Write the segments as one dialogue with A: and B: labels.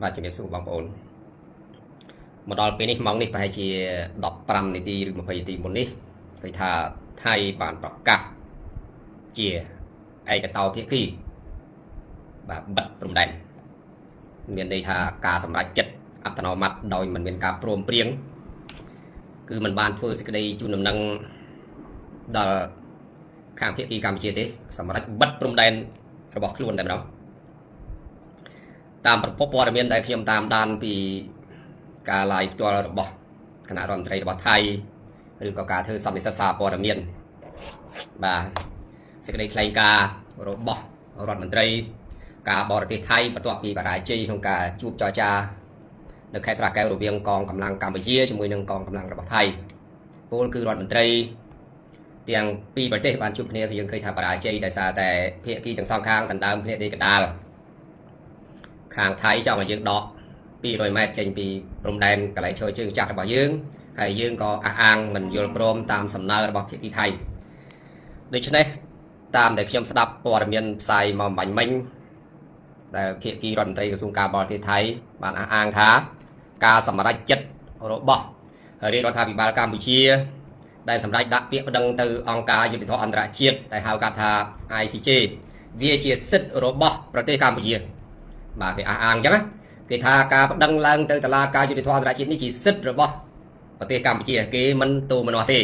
A: បាទជំរាបសួរបងប្អូនមកដល់ពេលនេះម៉ោងនេះប្រហែលជា15នាទីឬ20នាទីមុននេះឃើញថាថៃបានប្រកាសជាឯកតោភាគីបាទបិទព្រំដែនមានន័យថាការសម្រេចចិត្តអត្តនោម័តដោយមិនមានការព្រមព្រៀងគឺมันបានធ្វើសេចក្តីជូនដំណឹងដល់ខាងភាគីកម្ពុជាទេសម្រាប់បិទព្រំដែនរបស់ខ្លួនតែម្ដងតាមប្រភពព័ត៌មានដែលខ្ញុំតាមដានពីការ live ផ្ទាល់របស់គណៈរដ្ឋមន្ត្រីរបស់ថៃឬក៏ការធ្វើសន្និសីទសារព័ត៌មានបាទសេចក្តីថ្លែងការណ៍របស់រដ្ឋមន្ត្រីការបរទេសថៃបន្ទាប់ពីបរាជ័យក្នុងការជួបចរចានៅខេត្តស្រះកែវរវាងកងកម្លាំងកម្ពុជាជាមួយនឹងកងកម្លាំងរបស់ថៃពលគឺរដ្ឋមន្ត្រីទាំងពីរប្រទេសបានជួបគ្នាគឺយើងឃើញថាបរាជ័យដោយសារតែភាគីទាំងសងខាងដណ្ដើមគ្នាដេកកដាលខាងថៃចង់ឲ្យយើងដក200ម៉ែត្រចេញពីព្រំដែនកន្លែងឈរជើងចាស់របស់យើងហើយយើងក៏អះអាងមិនយល់ព្រមតាមសំណើរបស់ភាគីថៃដូច្នេះតាមដែលខ្ញុំស្ដាប់ព័ត៌មានផ្សាយមកបាញ់មិញដែលភាគីរដ្ឋមន្ត្រីក្រសួងការបរទេសថៃបានអះអាងថាការសម្រេចចិត្តរបស់រាជរដ្ឋាភិបាលកម្ពុជា ដែលសម្រេចដាក់ពាក្យប្តឹងទៅអង្គការយុត្តិធម៌អន្តរជាតិដែលហៅកាត់ថា ICJ វាជាសិទ្ធិរបស់ប្រទេសកម្ពុជាបាទគេអះអាងអញ្ចឹងណាគេថាការប្តឹងឡើងទៅតុលាការយុត្តិធម៌អន្តរជាតិនេះជាសិទ្ធិរបស់ប្រទេសកម្ពុជាគេមិនទូមនាស់ទេ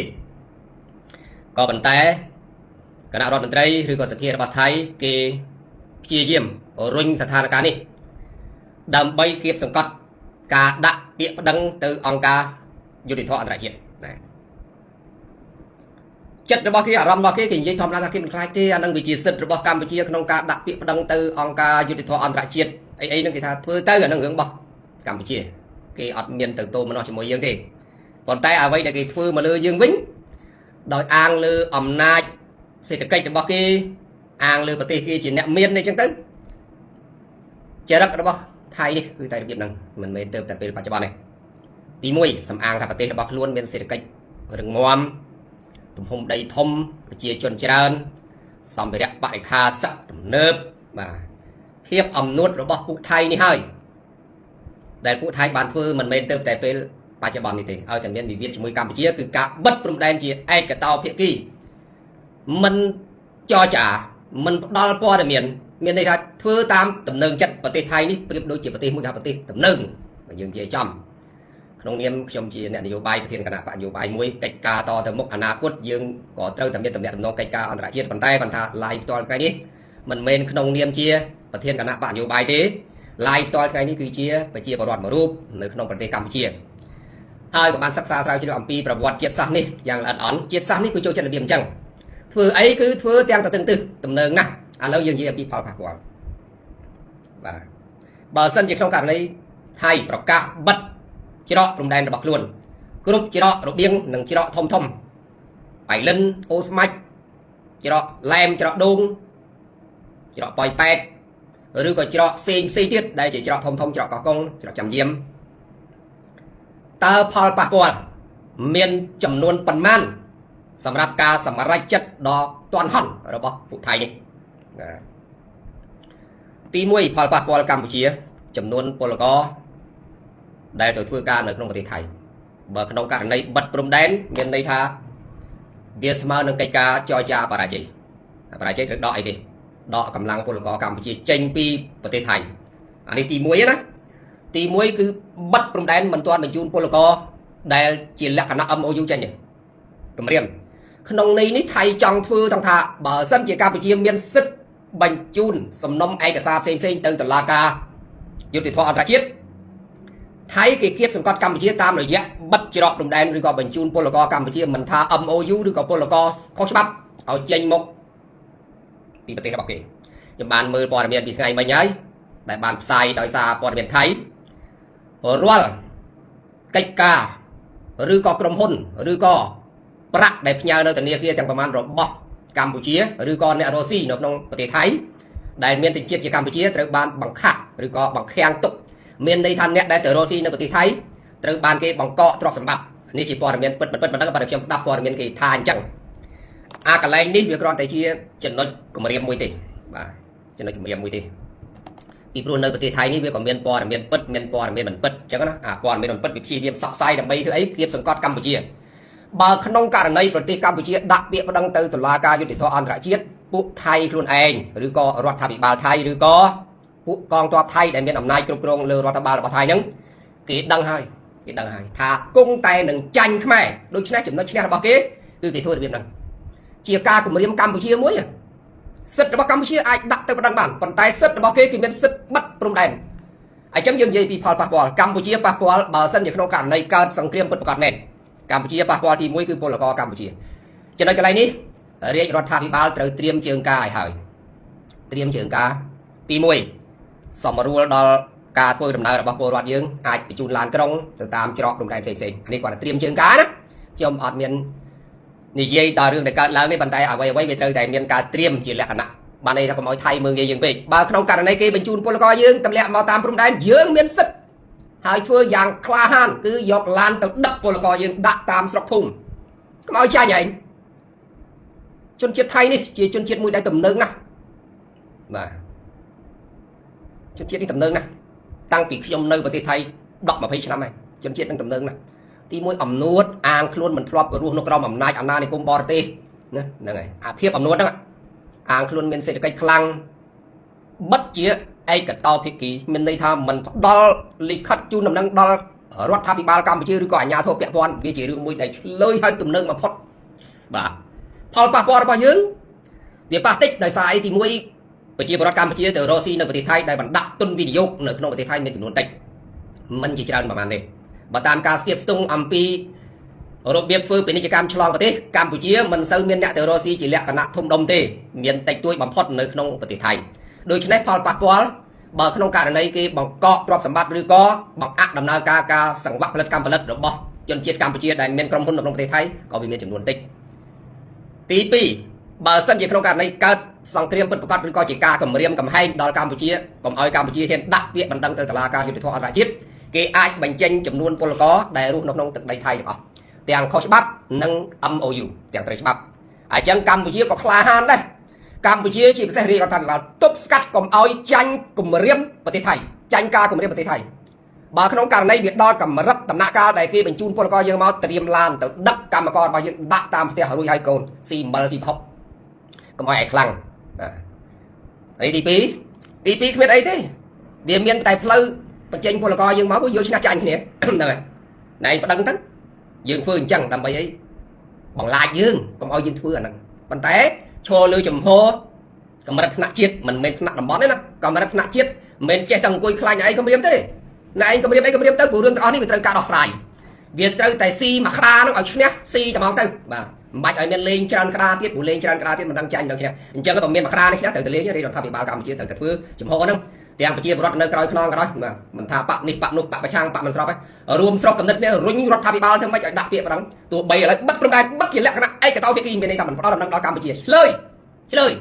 A: ក៏ប៉ុន្តែគណៈរដ្ឋមន្ត្រីឬក៏សភារបស់ថៃគេព្យាយាមរុញស្ថានភាពនេះដើម្បីគៀបសង្កត់ការដាក់ពាក្យប្តឹងទៅអង្គការយុត្តិធម៌អន្តរជាតិណាចិត្តរបស់គេអារម្មណ៍របស់គេគេនិយាយធម្មតាថាគេមិនខ្លាចទេអានឹងវាជាសិទ្ធិរបស់កម្ពុជាក្នុងការដាក់ពាក្យប្តឹងទៅអង្គការយុត្តិធម៌អន្តរជាតិអីអីហ្នឹងគេថាធ្វើទៅអានឹងរឿងរបស់កម្ពុជាគេអត់មានទៅទោមនោះជាមួយយើងទេប៉ុន្តែអ្វីដែលគេធ្វើមកលើយើងវិញដោយអាងលើអំណាចសេដ្ឋកិច្ចរបស់គេអាងលើប្រទេសគេជាអ្នកមានអីចឹងទៅចរិតរបស់ថៃនេះគឺតែរបៀបហ្នឹងមិនមែនទៅតែពេលបច្ចុប្បន្នទេទី1សំអាងថាប្រទេសរបស់ខ្លួនមានសេដ្ឋកិច្ចរឹងមាំទំហំដីធំប្រជាជនច្រើនសម្ភារៈបរិក្ខារស័កទំនើបបាទភាពអំនួតរបស់ពួកថៃនេះហើយដែលពួកថៃបានធ្វើមិនមែនទៅតែពេលបច្ចុប្បន្ននេះទេឲ្យតែមានវិវាទជាមួយកម្ពុជាគឺការបិទព្រំដែនជាឯកតោភាគីមិនចរចាមិនផ្ដល់ព័ត៌មានមានន័យថាធ្វើតាមទំនើងចិត្តប្រទេសថៃនេះប្រៀបដូចជាប្រទេសមួយគេហៅប្រទេសទំនើងបើយើងនិយាយចំក្នុងនាមខ្ញុំជាអ្នកនយោបាយប្រធានគណៈបកនយោបាយមួយកិច្ចការតទៅមុខអនាគតយើងក៏ត្រូវតែមានតំណែងតំណងកិច្ចការអន្តរជាតិប៉ុន្តែគាត់ថា live ផ្ទាល់ថ្ងៃនេះមិនមែនក្នុងនាមជាប្រធានគណៈបកនយោបាយទេ live ផ្ទាល់ថ្ងៃនេះគឺជាប្រជាពលរដ្ឋមួយរូបនៅក្នុងប្រទេសកម្ពុជាហើយក៏បានសិក្សាស្រាវជ្រាវអំពីប្រវត្តិជាតិសាសន៍នេះយ៉ាងល្អិតល្អន់ជាតិសាសន៍នេះគឺចូលចិត្តរបៀបអញ្ចឹងធ្វើអីគឺធ្វើទាំងតទឹងទឹះទំនើងណាស់ឥឡូវយើងនិយាយអំពីផលប៉ះពាល់បាទបើសិនជាក្នុងករណីថៃប្រកាសបិទច្រកព្រំដែនរបស់ខ្លួនគ្រប់ច្រករបៀងនិងច្រកធំធំបៃលិនអូស្មាច់ច្រកឡែមច្រកដូងច្រកប៉ោយប៉ែតឬក៏ច្រកផ្សេងផ្សេងទៀតដែលជាច្រកធំធំច្រកកោះកុងច្រកចាំយាមតើផលប៉ះពាល់មានចំនួនប៉ុន្មានសម្រាប់ការសម្រេចចិត្តដ៏ទាន់ហន់របស់ពួកថៃនេះបាទទី1ផលប៉ះពាល់កម្ពុជា ចំនួនពលករដែលទៅធ្វើការនៅក្នុងប្រទេសថៃបើក្នុងករណីបិទព្រំដែនមានន័យថាវាស្មើនឹងកិច្ចការចរចាបរាជ័យបរាជ័យត្រូវដកអីទេដកកម្លាំងពលករកម្ពុជាចេញពីប្រទេសថៃអានេះទី1ណាទី1គឺបិទព្រំដែនមិនទាន់បញ្ជូនពលករដែលជាលក្ខណៈ MOU ចេញទេគម្រាមក្នុងន័យនេះថៃចង់ធ្វើទាំងថាបើសិនជាកម្ពុជាមានសិទ្ធិបញ្ជូនសំណុំឯកសារផ្សេងៗទៅតុលាការយុត្តិធម៌អន្តរជាតិថៃគេគៀបសង្កត់កម្ពុជាតាមរយៈបិទច្រកព្រំដែនឬក៏បញ្ជូនពលករកម្ពុជាមិនថា MOU ឬក៏ពលករខុសច្បាប់ឲ្យចេញមកពីប្រទេសរបស់គេខ្ញុំបានមើលព័ត៌មានពីថ្ងៃមិញហើយដែលបានផ្សាយដោយសារព័ត៌មានថៃរាល់កិច្ចការឬក៏ក្រុមហ៊ុនឬក៏ប្រាក់ដែលផ្ញើនៅធនាគារទាំងប្រមាណរបស់កម្ពុជាឬក៏អ្នករស់ស៊ីនៅក្នុងប្រទេសថៃដែលមានសញ្ជាតិជាកម្ពុជាត្រូវបានបង្ខាស់ឬក៏បង្ខាំងទុកមានន័យថាអ្នកដែលទៅរស់ស៊ីនៅប្រទេសថៃត្រូវបានគេបង្កកទ្រព្យសម្បត្តិនេះជាព័ត៌មានពិតពិតមិនដឹងបើខ្ញុំស្ដាប់ព័ត៌មានគេថាអញ្ចឹងអាកន្លែងនេះវាគ្រាន់តែជាចំណុចគម្រាមមួយទេបាទចំណុចគម្រាមមួយទេ ពីព្រោះនៅប្រទេសថៃនេះវាក៏មានព័ត៌មានពិតមានព័ត៌មានមិនពិតអញ្ចឹងណាអាព័ត៌មានមិនពិតវាព្យាយាមសកស្សាយដើម្បីធ្វើអីគៀបសង្កត់កម្ពុជាបើក្នុងករណីប្រទេសកម្ពុជាដាក់ពាក្យប្តឹងទៅតុលាការយុត្តិធម៌អន្តរជាតិពួកថៃខ្លួនឯងឬក៏រដ្ឋាភិបាលថៃឬក៏ពួកកងទ័ពថៃដែលមានអំណាចគ្រប់គ្រងលើរដ្ឋបាលរបស់ថៃហ្នឹងគេដឹងហើយគេដឹងហើយថាគង់តែនឹងចាញ់ខ្មែរដូច្នេះចំណុចឈ្នះរបស់គេគឺគេធ្វើរបៀបហ្នឹងជាការគម្រាមកម្ពុជាមួយសិទ្ធិរបស់កម្ពុជាអាចដាក់ទៅប្តឹងបានប៉ុន្តែសិទ្ធិរបស់គេគឺមានសិទ្ធិបិទព្រំដែនអញ្ចឹងយើងនិយាយពីផលប៉ះពាល់កម្ពុជាប៉ះពាល់បើសិនជាក្នុងករណីកើតសង្គ្រាមពិតប្រាកដមែនកម្ពុជាប៉ះពាល់ទី1គឺពលករកម្ពុជាចំណុចកន្លែងនេះរាជរដ្ឋាភិបាលត្រូវត្រៀមជើងការឲ្យហើយត្រៀមជើងការទី1សម្រួលដល់ការធ្វើដំណើររបស់ពលរដ្ឋយើងអាចបញ្ជូនឡានក្រុងទៅតាមច្រកព្រំដែនផ្សេងៗនេះគាត់ត្រៀមជើងការណាខ្ញុំអត់មាននិយាយដល់រឿងដែលកើតឡើងនេះប៉ុន្តែអ្វីអ្វីវាត្រូវតែមានការត្រៀមជាលក្ខណៈបានន័យថាកុំឲ្យថៃមើងងាយយើងពេកបើក្នុងករណីគេបញ្ជូនពលករយើងទម្លាក់មកតាមព្រំដែនយើងមានសិទ្ធិហើយធ្វើយ៉ាងក្លាហានគឺយកឡានទៅដឹកពលករយើងដាក់តាមស្រុកភូមិកុំឲ្យចាញ់ឯងជនជាតិថៃនេះជាជនជាតិមួយដែលទំនើងណាស់បាទជនជាតិនេះទំនើងណាស់តាំងពីខ្ញុំនៅប្រទេសថៃ10 20ឆ្នាំហើយជនជាតិនឹងទំនើងណាស់ទីមួយអំនួតអាងខ្លួនមិនធ្លាប់រស់នៅក្រោមអំណាចអាណានិគមបរទេសណាហ្នឹងហើយអាភាពអំនួតហ្នឹងអាងខ្លួនមានសេដ្ឋកិច្ចខ្លាំងបិទជាឯកតោភាគីមានន័យថាមិនផ្ដល់លិខិតជូនដំណឹងដល់រដ្ឋាភិបាលកម្ពុជាឬក៏អាជ្ញាធរពាក់ព័ន្ធវាជារឿងមួយដែលឆ្លើយឲ្យទំនើងបំផុតបាទផលប៉ះពាល់របស់យើងវាប៉ះតិចដោយសារអីទីមួយប្រជាពលរដ្ឋកម្ពុជាទៅរកស៊ីនៅប្រទេសថៃដែលបណ្ដាក់ទុនវិនិយោគនៅក្នុងប្រទេសថៃមានចំនួនតិចមិនជាច្រើនប្រហែលទេបើតាមការស្ទាបស្ទង់អំពីរបៀបធ្វើពាណិជ្ជកម្មឆ្លងប្រទេសកម្ពុជាមិនសូវមានអ្នកទៅរកស៊ីជាលក្ខណៈធំដុំទេមានតិចតួចបំផុតនៅក្នុងប្រទេសថៃដូច្នេះផលប៉ះពាល់បើក្នុងករណីគេបង្កកទ្រព្យសម្បត្តិឬក៏បង្អាក់ដំណើរការការសង្វាក់ផលិតកម្មផលិតរបស់ជនជាតិកម្ពុជាដែលមានក្រុមហ៊ុននៅក្នុងប្រទេសថៃក៏វាមានចំនួនតិចទី2បើសិនជាក្នុងករណីកើតសង្គ្រាមពិតប្រាកដឬក៏ជាការគម្រាមកំហែងដល់កម្ពុជាកុំឲ្យកម្ពុជាហ៊ានដាក់ពាក្យបណ្ដឹងទៅតុលាការយុត្តិធម៌អន្តរជាតិគេអាចបញ្ចេញចំនួនពលករដែលរស់នៅក្នុងទឹកដីថៃទាំងអស់ទាំងខុសច្បាប់និង MOU ទាំងត្រូវច្បាប់អញ្ចឹងកម្ពុជាក៏ក្លាហានដែរកម្ពុជាជាពិសេសរាជរដ្ឋាភិបាលទប់ស្កាត់កុំឲ្យចាញ់គម្រាមប្រទេសថៃចាញ់ការគម្រាមប្រទេសថៃបើក្នុងករណីវាដល់កម្រិតដំណាក់កាលដែលគេបញ្ជូនពលករយើងមកត្រៀមឡានទៅដឹកកម្មកររបស់យើងដាក់តាមផ្ទះរួចហើយកូនស៊ីអំបិលស៊ីផុកកុំឲ្យឯងខ្លាំងបាទនេះទី2ទី2គ្មានអីទេវាមានតែផ្លូវបញ្ចេញពលករយើងមកយកឈ្នះចាញ់គ្នាហ្នឹងហើយណែឯងប្តឹងទៅយើងធ្វើអញ្ចឹងដើម្បីអីបង្លាចយើងកុំឲ្យយើងធ្វើអាហ្នឹងប៉ុន្តែឈរលើចំហកម្រិតថ្នាក់ជាតិមិនមែនថ្នាក់តំបន់ទេណាកម្រិតថ្នាក់ជាតិមិនមែនចេះតែអង្គុយខ្លាញ់ឯងគម្រាមទេណែឯងគម្រាមអីគម្រាមទៅព្រោះរឿងទាំងអស់នេះវាត្រូវការដោះស្រាយវាត្រូវតែស៊ីមួយក្តារហ្នឹងឲ្យឈ្នះស៊ីតែហ្មងទៅបាទមិនបាច់ឲ្យមានលេងច្រើនក្តារទៀតព្រោះលេងច្រើនក្តារទៀតមិនដឹងចាញ់ដល់ឈ្នះអញ្ចឹងបើមានមួយក្តារនេះឈ្នះត្រូវតែលេងរាជរដ្ឋាភិបាលកម្ពុជាត្រូវតែធ្វើចំហហ្នឹងទាំងប្រជាពលរដ្ឋនៅក្រោយខ្នងក៏ដោយបាទមិនថាបកនេះបកនោះបកប្រឆាំងបកមិនស្របទេរួមស្រុកកំណត់គ្នារុញរដ្ឋាភិបាលធ្វើម៉េចឲ្យដាក់ពាក្យប្រឹងទោះបីឥឡូវបិទព្រំដែនបិទជាលក្ខណៈឯកតោភាគីមានន័យថាមិនផ្ដល់ដំណឹងដល់កម្ពុជាឆ្លើយឆ្លើយ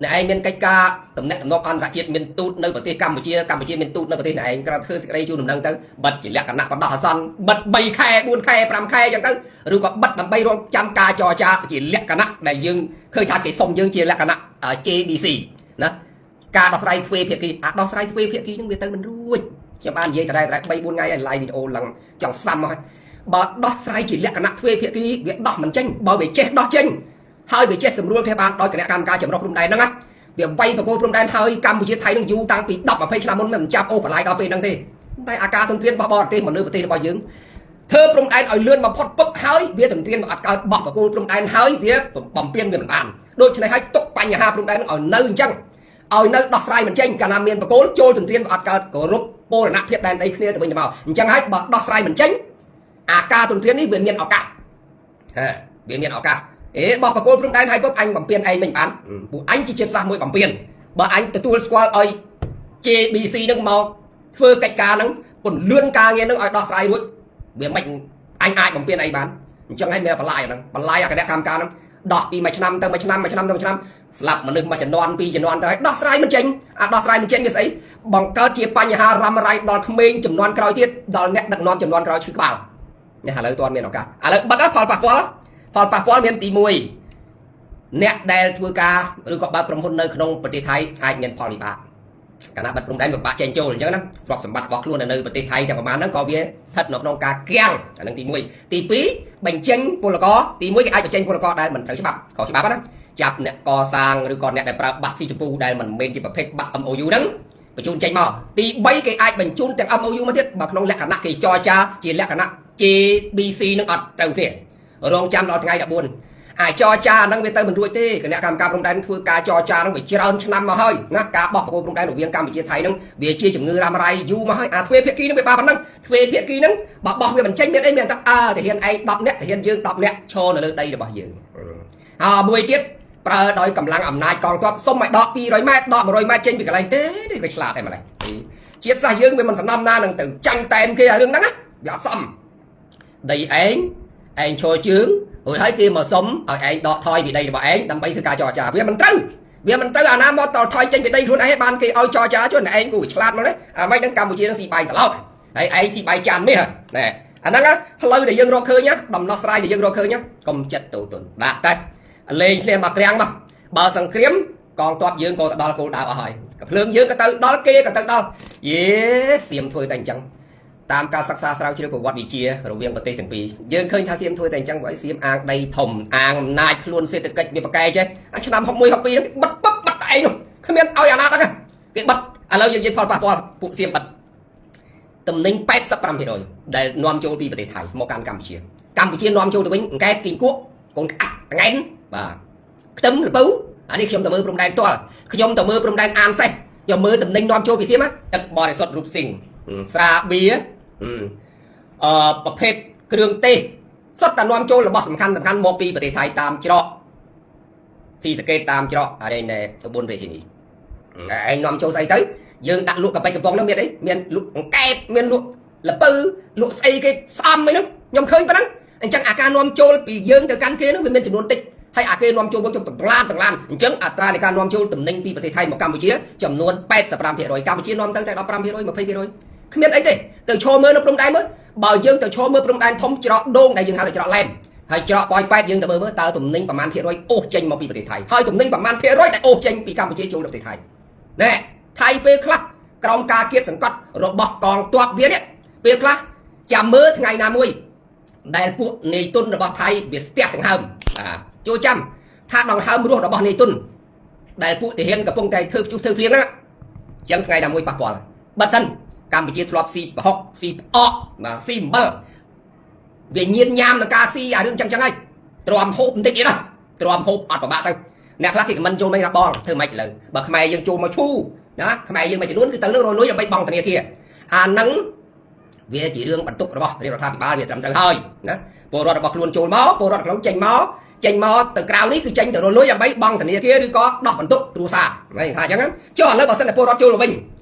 A: អ្នកឯងមានកិច្ចការតំណែងតំណងអន្តរជាតិមានទូតនៅប្រទេសកម្ពុជាកម្ពុជាមានទូតនៅប្រទេសអ្នកឯងក្រៅធ្វើសេចក្តីជូនដំណឹងទៅបិទជាលក្ខណៈបណ្ដោះអាសន្នបិទ3ខែ4ខែ5ខែអញ្ចឹងទៅឬក៏បិទដើម្បីរងចាំការចរចាជាលក្ខណៈដែលយើងឃើញថាគេសុំយើងជាលក្ខណៈ JBC ណាការដោះស្រាយទ្វេភាគីអាដោះស្រាយទ្វេភាគីហ្នឹងវាទៅមិនរួចខ្ញុំបាននិយាយតែតែ3 4ថ្ងៃហើយ live វីដេអូឡើងចង់សាំមកហើយបើដោះស្រាយជាលក្ខណៈទ្វេភាគីវាដោះមិនចេញបើវាចេះដោះចេញហើយវាចេះសម្រួលគ្នាបានដោយគណៈកម្មការចម្រុះព្រំដែនហ្នឹងណាវាវាយបកគោព្រំដែនហើយកម្ពុជាថៃនឹងយូរតាំងពី10 20ឆ្នាំមុនមិនចាប់អូបន្លាយដល់ពេលហ្នឹងទេតែអាការទន្ទ្រានរបស់បរទេសមកលើប្រទេសរបស់យើងធ្វើព្រំដែនឲ្យលឿនបំផុតពឹកហើយវាទន្ទ្រានមកអត់កើតបោះបកគោព្រំដែនហើយវាបំពេញវាមិនបានដូច្នេះហើយទុកបញ្ហាព្រំដែននឹងឲ្យនៅអញ្ចឹងឲ្យនៅដោះស្រាយមិនចេញកាលណាមានបកគោលចូលទន្ទ្រានវាអត់កើតគោរពបូរណភាពដែនដីគ្នាទៅវិញទៅមកអញ្ចឹងហើយបើដោះស្រាយមិនចេញអាការទន្ទ្រាននេះវាមានឱកាសហាវាមានឱកាសអេបោះបកគោលព្រំដែនហើយគប់អញបំពេញឯងមិនបានពួកអញជាជាតិសាសន៍មួយបំពេញបើអញទទួលស្គាល់ឲ្យ JBC នឹងមកធ្វើកិច្ចការហ្នឹងពន្លឿនការងារហ្នឹងឲ្យដោះស្រាយរួចវាមិនអញអាចបំពេញអីបានអញ្ចឹងហើយមានបន្លាយហ្នឹងបន្លាយអគណៈកម្មការហ្នឹងដោះពីមួយឆ្នាំទៅមួយឆ្នាំមួយឆ្នាំទៅមួយឆ្នាំស្លាប់មនុស្សមួយជំនាន់ពីរជំនាន់ទៅហើយដោះស្រាយមិនចេញអាដោះស្រាយមិនចេញវាស្អីបង្កើតជាបញ្ហារ៉ាំរ៉ៃដល់ក្មេងជំនាន់ក្រោយទៀតដល់អ្នកដឹកនាំជំនាន់ក្រោយឈឺក្បាលនេះឥឡូវតើមានឱកាសឥឡូវបិទផលប៉ះពាល់ផលប៉ះពាល់មានទី1អ្នកដែលធ្វើការឬក៏បើកក្រុមហ៊ុននៅក្នុងប្រទេសថៃអាចមានផលវិបាក កាលណាបិទព្រំដែនពិបាកចេញចូលអញ្ចឹងណាទ្រព្យសម្បត្តិរបស់ខ្លួននៅប្រទេសថៃទាំងប្រមាណហ្នឹងក៏វាស្ថិតនៅក្នុងការគាំងអាហ្នឹងទី1ទី2បញ្ចេញពលករទី1គេអាចបញ្ចេញពលករដែលមិនត្រូវច្បាប់ខុសច្បាប់ណាចាប់អ្នកកសាងឬក៏អ្នកដែលប្រើបាក់ស៊ីចម្ពូដែលមិនមែនជាប្រភេទបាក់ MOU ហ្នឹងបញ្ជូនចេញមកទី3គេអាចបញ្ជូនទាំង MOU មកទៀតបើក្នុងលក្ខណៈគេចរចាជាលក្ខណៈ JBC នឹងអត់ត្រូវគ្នារងចាំដល់ថ្ងៃ14អាចរចាហ្នឹងវាទៅមិនរួចទេគណៈកម្មការព្រំដែនធ្វើការចរចាហ្នឹងវាច្រើនឆ្នាំមកហើយណាការបោះបង្គោលព្រំដែនរវាងកម្ពុជាថៃហ្នឹងវាជាជំងឺរ៉ាំរ៉ៃយូរមកហើយអាទ្វេភាគីហ្នឹងវាបាប៉ុណ្ណឹងទ្វេភាគីហ្នឹងបើបោះវាមិនចេញមានអីមានតែអើទាហានឯង10នាក់ទាហានយើង10នាក់ឈរនៅលើដីរបស់យើងហើយមួយទៀតប្រើដោយកម្លាំងអំណាចកងទ័ពសុំឲ្យដក200ម៉ែត្រដក100ម៉ែត្រចេញពីកន្លែងទេនេះវាឆ្លាតតែម្លេះជាតិសាសន៍យើងវាមិនសំណំណានឹងទៅចាញ់តែមគេអារឿងហ្នឹងណាវាអត់សមដីឯងឯងឈរជើងរួចហើយគេមកសុំឲ្យឯងដកថយពីដីរបស់ឯងដើម្បីធ្វើការចរចាវាមិនត្រូវវាមិនត្រូវអាណាមកតថយចេញពីដីខ្លួនឯងបានគេឲ្យចរចាជន់ឯងគូឆ្លាតមកនេះអាមិនដឹងកម្ពុជានឹងស៊ីបាយត្រឡប់ហើយឯងស៊ីបាយចាននេះណែអាហ្នឹងផ្លូវដែលយើងរកឃើញដំណោះស្រាយដែលយើងរកឃើញកុំចិត្តតូទុនដាក់តែលេងគ្នាមកក្រាំងមកបើសង្គ្រាមកងទ័ពយើងក៏ទៅដល់គោលដៅអស់ហើយកភ្លើងយើងក៏ទៅដល់គេក៏ទៅដល់យេសៀមធ្វើតែអញ្ចឹងតាមការសិក្សាស្រាវជ្រាវប្រវត្តិវិទ្យារវាងប្រទេសទាំងពីរយើងឃើញថាសៀមធ្វើតែអញ្ចឹងបើសៀមអាងដីធំអាងអំណាចខ្លួនសេដ្ឋកិច្ចវាប្រកែចេះឆ្នាំ61 62ហ្នឹងគេបិទបិទបិទតែឯងនោះគ្មានឲ្យអាណាដឹងគេបិទឥឡូវយើងនិយាយផលប៉ះពាល់ពួកសៀមបិទតំណែង85%ដែលនាំចូលពីប្រទេសថៃមកកាន់កម្ពុជាកម្ពុជានាំចូលទៅវិញអង្កែបគីងគក់កូនក្អាក់តងែនបាទខ្ទឹមល្ពៅអានេះខ្ញុំទៅមើលព្រំដែនផ្ទាល់ខ្ញុំទៅមើលព្រំដែនអានសេះខ្ញុំមើលតំណែងនាំចូលពីសៀមទឹកបរិសុទ្ធរូបស៊ីងស្រាបៀប្រភេទគ្រឿងទេសសុទ្ធតែនាំចូលរបស់សំខាន់សំខាន់មកពីប្រទេសថៃតាមច្រកស៊ីសកេតតាមច្រកអរិយណែបួនរាជធានីឯងនាំចូលស្អីទៅយើងដាក់លក់កាប៉ិចកំប៉ុងហ្នឹងមានអីមានលក់អង្កែបមានលក់ល្ពៅលក់ស្អីគេស្អំអីហ្នឹងខ្ញុំឃើញប៉ុណ្ណឹងអញ្ចឹងអាការនាំចូលពីយើងទៅកាន់គេហ្នឹងវាមានចំនួនតិចហើយអាគេនាំចូលមកចំតម្លានតម្លានអញ្ចឹងអត្រានៃការនាំចូលទំនិញពីប្រទេសថៃមកកម្ពុជាចំនួន85%កម្ពុជានាំទៅតែ15% 20%គ្មានអីទេទៅឈរមើលនៅព្រំដែនមើលបើយើងទៅឈរមើលព្រំដែនធំច្រកដូងដែលយើងហៅថាច្រកឡែមហើយច្រកប៉ោយប៉ែតយើងទៅមើលមើលតើទំនិញប្រមាណភាគរយអូសចេញមកពីប្រទេសថៃហើយទំនិញប្រមាណភាគរយដែលអូសចេញពីកម្ពុជាចូលទៅប្រទេសថៃណែថៃពេលខ្លះក្រោមការគៀបសង្កត់របស់កងទ័ពវានេះពេលខ្លះចាំមើលថ្ងៃណាមួយដែលពួកនាយទុនរបស់ថៃវាស្ទះដង្ហើមអាចូលចាំថាដង្ហើមរស់របស់នាយទុនដែលពួកទាហានកំពុងតែធ្វើព្យុះធ្វើភ្លៀងហ្នឹងអញ្ចឹងថ្ងៃណាមួយប៉ះពាល់បិទសិនកម្ពុជាធ្លាប់ស៊ីប្រហុកស៊ីផ្អកបាទស៊ីអំបិលវាញៀនញ៉ាមនឹងការស៊ីអារឿងចឹងចឹងហើយទ្រាំហូបបន្តិចទៀតណាទ្រាំហូបអត់ប្របាក់ទៅអ្នកខ្លះគេខមមិនចូលមិនថាបងធ្វើម៉េចឥឡូវបើខ្មែរយើងចូលមកឈូណាខ្មែរយើងមួយចំនួនគឺទៅនឹងរលួយដើម្បីបង់ធនាគារអាហ្នឹងវាជារឿងបន្ទុករបស់រាជរដ្ឋាភិបាលវាត្រឹមត្រូវហើយណាពលរដ្ឋរបស់ខ្លួនចូលមកពលរដ្ឋខ្លួនចេញមកចេញមកទៅក្រៅនេះគឺចេញទៅរលួយដើម្បីបង់ធនាគារឬក៏ដោះបន្ទុកគ្រួសារហ្នឹងថាអញ្ចឹងចុះឥឡូវបើសិនតែពលរដ្ឋចូលមកវិញ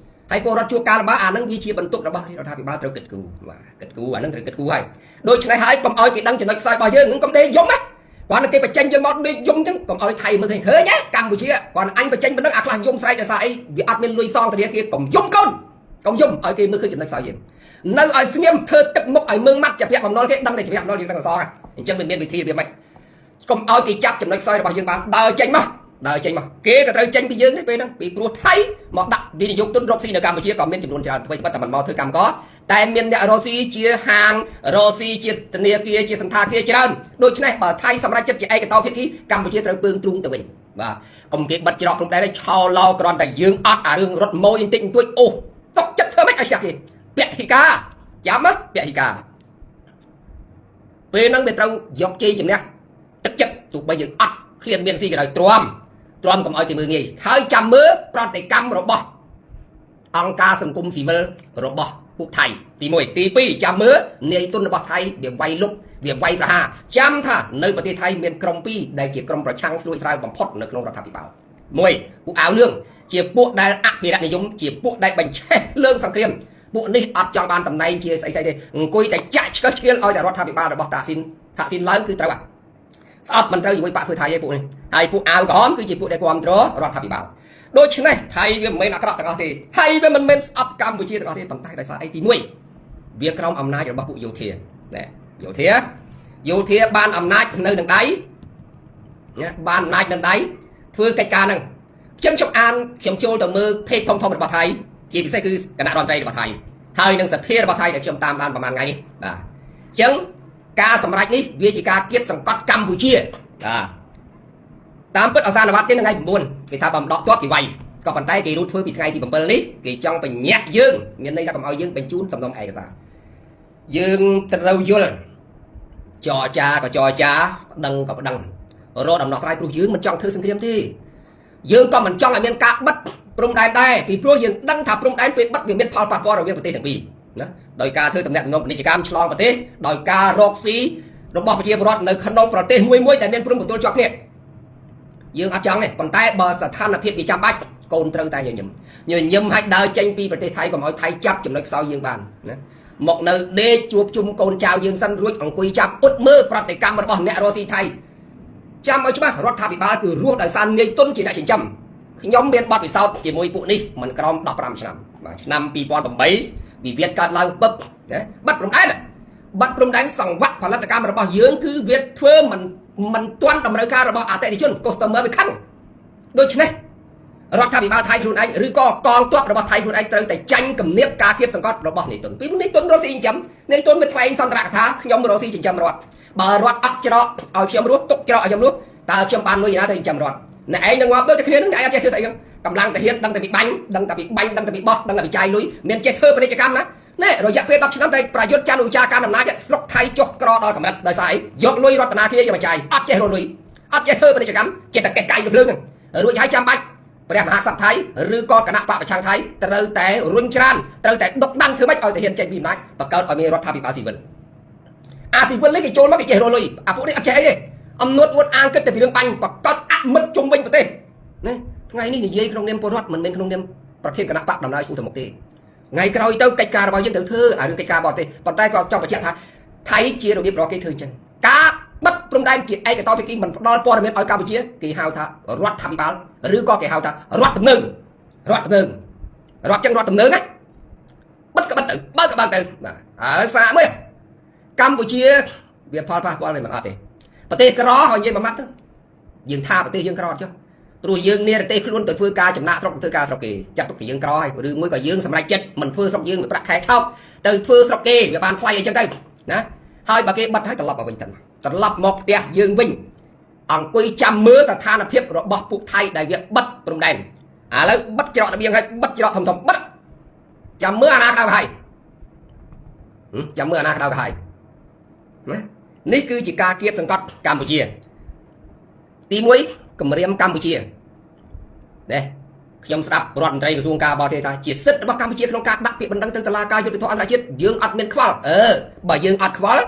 A: ហើយពលរដ្ឋជួបការលំបាកអាហ្នឹងវាជាបន្ទុករបស់រដ្ឋាភិបាលត្រូវគិតគូរបាទគិតគូរអាហ្នឹងត្រូវគិតគូរហើយដូច្នេះហើយកុំឲ្យគេដឹងចំណុចខ្សោយរបស់យើងកុំដេកយំណាគាត់គេបញ្ចេញយើងមកដេកយំអញ្ចឹងកុំឲ្យថៃមើលឃើញឃើញណាកម្ពុជាគាត់អញបញ្ចេញប៉ុណ្ណឹងអាខ្លះយំស្រែកដោយសារអីវាអត់មានលុយសងធនាគារកុំយំកូនកុំយំឲ្យគេមើលឃើញចំណុចខ្សោយយើងនៅឲ្យស្ងៀមធ្វើទឹកមុខឲ្យមើងម៉ាត់ជាពាក់បំណុលគេដឹងតែជាពាក់បំណុលយើងដឹងអសងអញ្ចឹងវាមានវិធីរបៀបម៉េចកុំឲ្យគេចាប់ចំណុចខ្សោយរបស់យើងបានដើរចេញមកដើរចេញមកគេក៏ត្រូវចេញពីយើងនេះពេលហ្នឹងពីព្រោះថៃមកដាក់វិនិយោគទុនរកស៊ីនៅកម្ពុជាក៏មានចំនួនច្រើនអ្វីត្បិតតែមិនមកធ្វើកម្មករតែមានអ្នករកស៊ីជាហាងរកស៊ីជាធនាគារជាសន្តាគារច្រើនដូច្នេះបើថៃសម្រេចចិត្តជាឯកតោភាគីកម្ពុជាត្រូវពើងទ្រូងទៅវិញបាទកុំគេបិទច្រកព្រំដែនឆោឡោគ្រាន់តែយើងអត់អារឿងរត់ម៉ួយបន្តិចបន្តួចអូຕົកចិត្តធ្វើម៉េចឲ្យចាស់គេពហិការចាំណាពហិការពេលហ្នឹងវាត្រូវយកជ័យជំនះទឹកចិត្តទោះបីយើងអត់ឃ្លានមានស៊ីក៏ដោយទ្រាំទ្រាំកុំឲ្យគេមើលងាយហើយចាំមើលប្រតិកម្មរបស់អង្គការសង្គមស៊ីវិលរបស់ពួកថៃទី1ទី2ចាំមើលនាយទុនរបស់ថៃវាវាយលុកវាវាយប្រហារចាំថានៅប្រទេសថៃមានក្រុមពីរដែលជាក្រុមប្រឆាំងស្រួយស្រាវបំផុតនៅក្នុងរដ្ឋាភិបាលមួយពួកអាវលឿងជាពួកដែលអភិរក្សនិយមជាពួកដែលបញ្ឆេះលើងសង្គ្រាមពួកនេះអត់ចង់បានតំណែងជាស្អីស្អីទេអង្គុយតែចាក់ឆ្កឹះឆ្កៀលឲ្យតែរដ្ឋាភិបាលរបស់តាស៊ីនថាស៊ីនឡើងគឺត្រូវស្អប់មិនត្រូវជាមួយបកធ្វើថៃឯពួកនេះហើយពួកអាវក្រហមគឺជាពួកដែលគ្រប់គ្រងរដ្ឋាភិបាលដូច្នេះថៃវាមិនមែនអាក្រក់ទាំងអស់ទេថៃវាមិនមែនស្អប់កម្ពុជាទាំងអស់ទេប៉ុន្តែដោយសារអីទី1វាក្រោមអំណាចរបស់ពួកយោធាណែយោធាយោធាបានអំណាចនៅនឹងដៃណាបានអំណាចនឹងដៃធ្វើកិច្ចការហ្នឹង ចឹងខ្ញុំអានខ្ញុំចូលទៅមើល page ធំៗរបស់ថៃជាពិសេសគឺគណៈរដ្ឋមន្ត្រីរបស់ថៃហើយនិងសភារបស់ថៃដែលខ្ញុំតាមដានប្រហែលថ្ងៃនេះបាទអញ្ចឹងការសម្រេចនេះវាជាការគៀបសង្កត់កម្ពុជាបាទតាមពិតអសានវត្តគេនៅថ្ងៃ9គេថាបើមិនដកទ័ពគេវាយក៏ប៉ុន្តែគេរូតធ្វើពីថ្ងៃទី7នេះគេចង់បញ្ញាក់យើងមានន័យថាកុំឲ្យយើងបញ្ជូនសំណុំឯកសារយើងត្រូវយល់ចរចាក៏ចរចាប្តឹងក៏ប្តឹងរកដំណោះស្រាយព្រោះយើងមិនចង់ធ្វើសង្គ្រាមទេយើងក៏មិនចង់ឲ្យមានការបិទព្រំដែនដែរពីព្រោះយើងដឹងថាព្រំដែនពេលបិទវាមានផលប៉ះពាល់រវាងប្រទេសទាំងពីរណាដោយការធ្វើតំណែងពាណិជ្ជកម្មឆ្លងប្រទេសដោយការរកស៊ីរបស់ប្រជាពលរដ្ឋនៅក្នុងប្រទេសមួយមួយដែលមានព្រំប្រទល់ជាប់គ្នាយើងអត់ចង់ទេប៉ុន្តែបើស្ថានភាពវាចាំបាច់កូនត្រូវតែញញឹមញញឹមឲ្យដើរចេញពីប្រទេសថៃកុំឲ្យថៃចាប់ចំណុចខ្សោយយើងបានណាមកនៅដេកជួបជុំកូនចៅយើងសិនរួចអង្គុយចាប់អ៊ុតមើលប្រតិកម្មរបស់អ្នករស់ស៊ីថៃចាំឲ្យច្បាស់រដ្ឋាភិបាលគឺរស់ដោយសារនាយទុនជាអ្នកចិញ្ចឹមខ្ញុំមានបទពិសោធន៍ជាមួយពួកនេះមិនក្រោម15ឆ្នាំបាទឆ្នាំ2008វិវាទកើតឡើងពឹបណាបាត់ព្រំដែនបាត់ព្រំដែនសង្វាក់ផលិតកម្មរបស់យើងគឺវាធ្វើមិនទាន់តម្រូវការរបស់អតិថិជន customer វាខឹងដូច្នេះរដ្ឋាភិបាលថៃខ្លួនឯងឬក៏កងទ័ពរបស់ថៃខ្លួនឯងត្រូវតែចាញ់គំនាបការគៀបសង្កត់របស់នាយទុនពីនាយទុនរកស៊ីចិញ្ចឹមនាយទុនវាថ្លែងសន្ទរកថាខ្ញុំរកស៊ីចិញ្ចឹមរដ្ឋបើរដ្ឋអត់ច្រកឲ្យខ្ញុំរស់ទុកច្រកឲ្យខ្ញុំរស់តើខ្ញុំបានលុយណាទៅចិញ្ចឹមរដ្ឋអ្នកឯងនឹងងាប់ដូចតែគ្នានឹងអ្នកឯងអត់ចេះធ្វើស្អីហ្នឹងកម្លាំងទាហានដឹងតែពីបាញ់ដឹងតែពីបាញ់ដឹងតែពីបោះដឹងតែពីចាយលុយមានចេះធ្វើពាណិជ្ជកម្មណាណែរយៈពេល10ឆ្នាំដែលប្រយុទ្ធច័ន្ទឧចាការអំណាចស្រុកថៃចុះក្រដល់កម្រិតដោយសារអីយកលុយរតនាគារយកមកចាយអត់ចេះរកលុយអត់ចេះធ្វើពាណិជ្ជកម្មចេះតែកេះកាយទៅភ្លើងហ្នឹងរួចហើយចាំបាច់ព្រះមហាក្សត្រថៃឬក៏គណៈបកប្រឆាំងថៃត្រូវតែរុញច្រានត្រូវតែដុកដាំធ្វើម៉េចឲ្យទាហានចេញពីអំណាចបង្កើតឲ្យមានរដ្ឋាភិបាលស៊ីវិលអាស៊ីវិលនេះគេចូលមកគេចេះរកលុយអាពួកនេះអត់ចេះអីទេអំនួតអួតអាងគិតតែពីរឿងបាញ់បង្កើតអមិត្តជុំវិញប្រទេសណាថ្ងៃនេះនិយាយក្នុងនាមពលរដ្ឋមិនមែនក្នុងនាមប្រធានគណៈបកដំណើរឈ្មោះទៅមុខទេថ្ងៃក្រោយទៅកិច្ចការរបស់យើងត្រូវធ្វើអារឿងកិច្ចការបរទេសប៉ុន្តែក៏ចង់បញ្ជាក់ថាថៃជារបៀបរបស់គេធ្វើអញ្ចឹងការបិទព្រំដែនជាឯកតោភាគីមិនផ្ដល់ព័ត៌មានឲ្យកម្ពុជាគេហៅថារដ្ឋាភិបាលឬក៏គេហៅថារដ្ឋទំនើងរដ្ឋទំនើងរដ្ឋចឹងរដ្ឋទំនើងណាបិទក៏បិទទៅបើកក៏បើកទៅបាទហើយសាកមើលកម្ពុជាវាផលប៉ះពាល់មិនអត់ទេប្រទេសក្រឲ្យនិយាយមួយម៉ាត់ទៅយើងថាប្រទេសយើងក្រអត់ចុះព្រោះយើងនារទេសខ្លួនទៅធ្វើការចំណាក់ស្រុកទៅធ្វើការស្រុកគេចាត់ទុកថាយើងក្រហើយឬមួយក៏យើងសម្រេចចិត្តមិនធ្វើស្រុកយើងវាប្រាក់ខែថោកទៅធ្វើស្រុកគេវាបានថ្លៃអីចឹងទៅណាហើយបើគេបិទហើយត្រឡប់មកវិញទៅត្រឡប់មកផ្ទះយើងវិញអង្គុយចាំមើលស្ថានភាពរបស់ពួកថៃដែលវាបិទព្រំដែនឥឡូវបិទច្រករបៀងហើយបិទច្រកធំធំបិទចាំមើលអាណាក្តៅហើយចាំមើលអាណាក្តៅហើយណានេះគឺជាការគៀបសង្កត់កម្ពុជាទី1គម្រាមកម្ពុជានេះខ្ញុំស្ដាប់រដ្ឋមន្ត្រីក្រសួងការបរទេសថាជាសិទ្ធិរបស់កម្ពុជាក្នុងការដាក់ពាក្យបណ្ដឹងទៅតុលាការយុត្តិធម៌អន្តរជាតិយើងអត់មានខ្វល់អឺបើយើងអត់ខ្វល់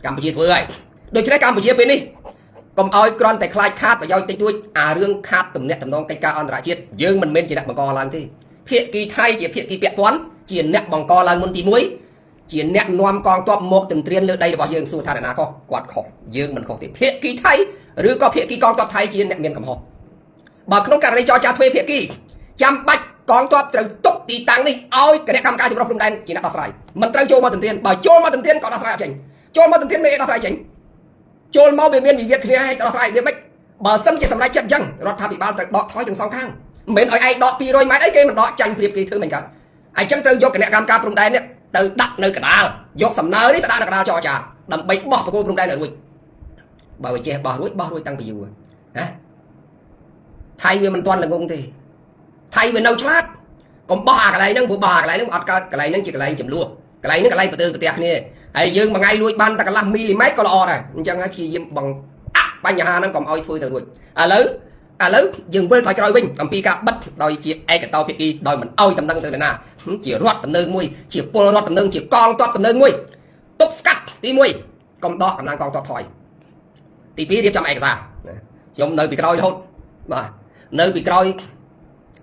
A: កម្ពុជាធ្វើហើយដូច្នេះកម្ពុជាពេលនេះកុំឲ្យគ្រាន់តែខ្លាចខាតប្រយោជន៍តិចតួចអារឿងខាតទំនាក់ទំនងកិច្ចការអន្តរជាតិយើងមិនមែនជាអ្នកបង្កឡើងទេភាគីថៃជាភាគីពាក់ព័ន្ធជាអ្នកបង្កឡើងមុនទី1ជាអ្នកនាំកងទ័ពមកទន្ទ្រានលើដីរបស់យើងសួរថាអ្នកណាខុសគាត់ខុសយើងមិនខុសទេភាគីថៃឬក៏ភាគីកងទ័ពថៃជាអ្នកមានកំហុសបើក្នុងករណីចរចាទ្វេភាគីចាំបាច់កងទ័ពត្រូវទុកទីតាំងនេះឲ្យគណៈកម្មការចម្រុះព្រំដែនជាអ្នកដោះស្រាយមិនត្រូវចូលមកទន្ទ្រានបើចូលមកទន្ទ្រានក៏ដោះស្រាយអត់ចេញចូលមកទន្ទ្រានមានអីដោះស្រាយចេញចូលមកវាមានវិវាទគ្នាឲ្យដោះស្រាយវាមិនបើសិនជាសម្រេចចិត្តអញ្ចឹងរដ្ឋាភិបាលត្រូវដកថយទាំងសងខាងមិនមែនឲ្យឯងដក200ម៉ែត្រអីគេមិនដកចាញ់ប្រៀបគេធ្វើមិនកើតអញ្ចឹងត្រូវយកគណៈកម្មការព្រំដែននេះទៅដាក់នៅកដាលយកសំណើនេះទៅដាក់នៅកដាលចរចាដើម្បីបោះបង្គោលព្រំដែនឲ្យរួចបើវាចេះបោះរួចបោះរួចតាំងពីយូរណាថៃវាមិនទាន់ល្ងងទេថៃវានៅឆ្លាតកុំបោះអាកន្លែងហ្នឹងព្រោះបោះអាកន្លែងហ្នឹងអត់កើតកន្លែងហ្នឹងជាកន្លែងចំនួនកន្លែងហ្នឹងកន្លែងប្រទើប្រទះគ្នាហើយយើងមួយថ្ងៃលួចបានតែកន្លះមីលីម៉ែត្រក៏ល្អដែរអញ្ចឹងហើយព្យាយាមបង្អាក់បញ្ហាហ្នឹងកុំឲ្យធ្វើទៅរួចឥឡូវយើងវិលថយក្រោយវិញអំពីការបិទដោយជាឯកតោភាគីដោយមិនអោយតំណែងទៅណាជារដ្ឋតំណែងមួយជាពលរដ្ឋតំណែងជាកងទ័ពតំណែងមួយទប់ស្កាត់ទី1កុំដកកម្លាំងកងទ័ពថយទី2រៀបចំឯកសារខ្ញុំនៅពីក្រោយរហូតបាទនៅពីក្រោយ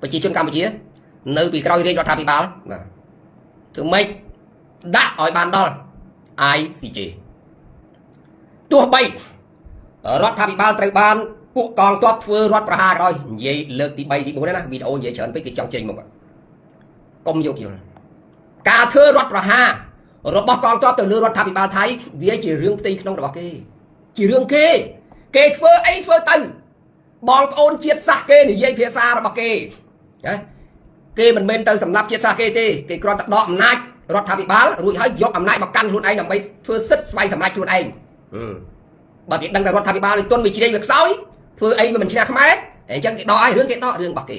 A: ប្រជាជនកម្ពុជានៅពីក្រោយរាជរដ្ឋាភិបាលបាទធ្វើម៉េចដាក់ឲ្យបានដល់ ICJ ទោះបីរដ្ឋាភិបាលត្រូវបានពួកកងទ័ពធ្វើរដ្ឋប្រហារក៏ដោយនិយាយលើកទី3ទី4ណាវីដេអូនិយាយច្រើនពេកគេចង់ចេញមកកុំយកយល់ការធ្វើរដ្ឋប្រហាររបស់កងទ័ពទៅលើរដ្ឋាភិបាលថៃវាជារឿងផ្ទៃក្នុងរបស់គេជារឿងគេគេធ្វើអីធ្វើទៅ បងប្អូនជាតិសាសន៍គេនិយាយភាសារបស់គេណាគេមិនមែនទៅសម្លាប់ជាតិសាសន៍គេទេគេគ្រាន់តែដកអំណាចរដ្ឋាភិបាលរួចហើយយកអំណាចមកកាន់ខ្លួនឯងដើម្បីធ្វើសិទ្ធិស្វ័យសម្រេចខ្លួនឯងបើគេដឹងថារដ្ឋាភិបាលនេះទន់វាជ្រែងវាខ្សោយធ្វើអីវាមិនឈ្នះខ្មែរអញ្ចឹងគេដកឲ្យរឿងគេដករឿងរបស់គេ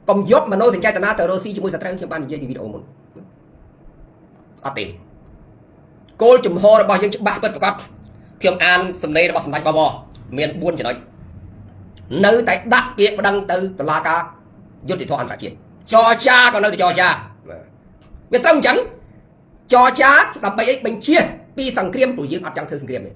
A: កុំយកមនោសញ្ចេតនាទៅរកស៊ីជាមួយសត្រូវខ្ញុំបាននិយាយពីវីដេអូមុនអត់ទេគោលជំហររបស់យើងច្បាស់ពិតប្រាកដខ្ញុំអានសំណេររបស់សម្ដេចបវរមាន4ចំណុចនៅតែដាក់ពាក្យប្តឹងទៅតុលាការយុត្តិធម៌អន្តរជាតិចរចាក៏នៅតែចរចាវាត្រូវអញ្ចឹងចរចាដើម្បីអីបញ្ជាពីសង្គ្រាមព្រោះយើងអត់ចង់ធ្វើសង្គ្រាមទេ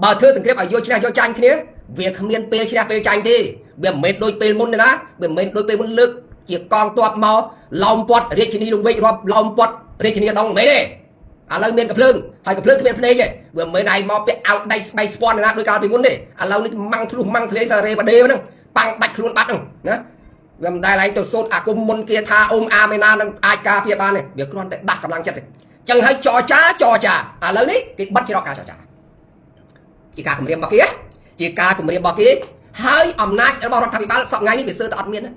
A: បើធ្វើសង្គ្រាមឲ្យយកឈ្នះយកចាញ់គ្នាវាគ្មានពេលឈ្នះពេលចាញ់ទេវាមិនមែនដូចពេលមុនទេណាវាមិនមែនដូចពេលមុនលើកជាកងទ័ពមកឡោមព័ទ្ធរាជធានីលង្វែករាប់ឡោមព័ទ្ធរាជធានីដងមិនមែនទេឥឡូវមានកំភ្លើងហើយកំភ្លើងគ្មានភ្នែកទេវាមិនមែនឯងមកពាក់អោតដៃស្បៃស្ពាន់ណាដោយកាលពីមុនទេឥឡូវនេះម៉ាំងធ្លុះម៉ាំងធ្លាយសារ៉េបដេហ្នឹងប៉ាំងបាច់ខ្លួនបាត់ហ្នឹងណាវាមិនដែលឯងទៅសូត្រអាគមមុនគាថាអ៊ុំអាមេណានឹងអាចការពារបានទេវាគ្រាន់តែដាស់កម្លាំងចិត្តទេចឹងហើយចរចាចរចាឥឡូវនេះគេបិទច្រកការចរចាជាការគម្រាមរបស់គេជាការគម្រាមរបស់គេហើយអំណាចរបស់រដ្ឋាភិបាលសប្តាហ៍នេះវាសើតែអត់មានណា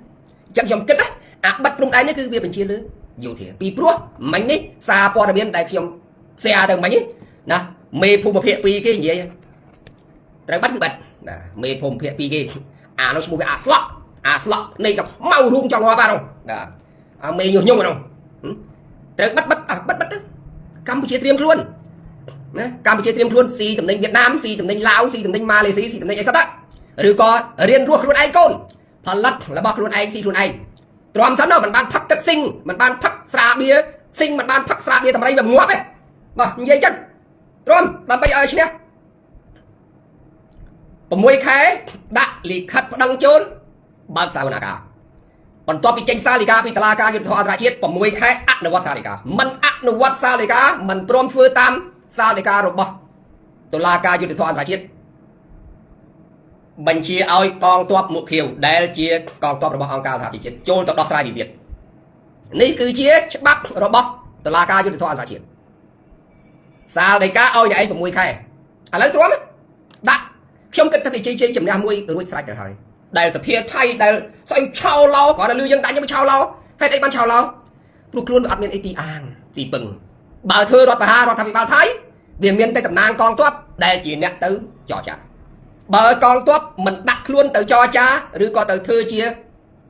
A: អញ្ចឹងខ្ញុំគិតណាអាបិទព្រំដែននេះគឺវាបញ្ជាលើយោធាពីព្រោះមិញនេះសារព័ត៌មានដែលខ្ញុំ share ទៅមិញនេះណាមេភូមិភាគ2គេនិយាយត្រូវបាត់គឺបាត់ណាមេភូមិភាគ2គេអានោះឈ្មោះវាអាស្លក់អាស្លក់នៃដល់ខ្មៅរួមចង់ងាប់អានោះណាអាមេញុះញង់អានោះត្រូវបាត់បាត់អាបាត់បាត់ទៅកម្ពុជាត្រៀមខ្លួនណាកម្ពុជាត្រៀមខ្លួនស៊ីតំណែងវៀតណាមស៊ីតំណែងឡាវស៊ីតំណែងម៉ាឡេស៊ីស៊ីតំណែងអីសត្វឬក៏រៀនរស់ខ្លួនឯងកូនផលិតរបស់ខ្លួនឯងស៊ីខ្លួនឯងទ្រាំសិនមិនបានផឹកទឹកស៊ីងមិនបានផឹកស្រាបៀស៊ីងមិនបានផឹកស្រាបៀតម្រៃវាងាប់ទេបាទនិយាយចឹងទ្រាំដើម្បីឲ្យឈ្នះ6ខែដាក់លិខិតប្តឹងចូលបើកសវនាការបន្ទាប់ពីចេញសាលដីកាពីតុលាការយុត្តិធម៌អន្តរជាតិ6ខែអនុវត្តសាលដីកាមិនអនុវត្តសាលដីកាមិនព្រមធ្វើតាមសាលដីការបស់តុលាការយុត្តិធម៌អន្តរជាតិបញ្ជាឲ្យកងទ័ពមួកខៀវដែលជាកងទ័ពរបស់អង្គការសហប្រជាជាតិចូលទៅដោះស្រាយវិវាទនេះគឺជាច្បាប់របស់តុលាការយុត្តិធម៌អន្តរជាតិសាលដីកាឲ្យអ្នកឯង6ខែឥឡូវទ្រាំដាក់ខ្ញុំគិតថាវាជ័យជ័យជំនះមួយរួចស្រេចទៅហើយដែលសភាថៃដែលស្អីឆោឡោគ្រាន់តែលឺយើងដាក់ខ្ញុំឆោឡោហេតុអីបានឆោឡោព្រោះខ្លួនវាអត់មានអីទីអាងទីពឹងបើធ្វើរដ្ឋប្រហាររដ្ឋាភិបាលថៃវាមានតែតំណាងកងទ័ពដែលជាអ្នកទៅចរចាបើកងទ័ពមិនដាក់ខ្លួនទៅចរចាឬក៏ទៅធ្វើជា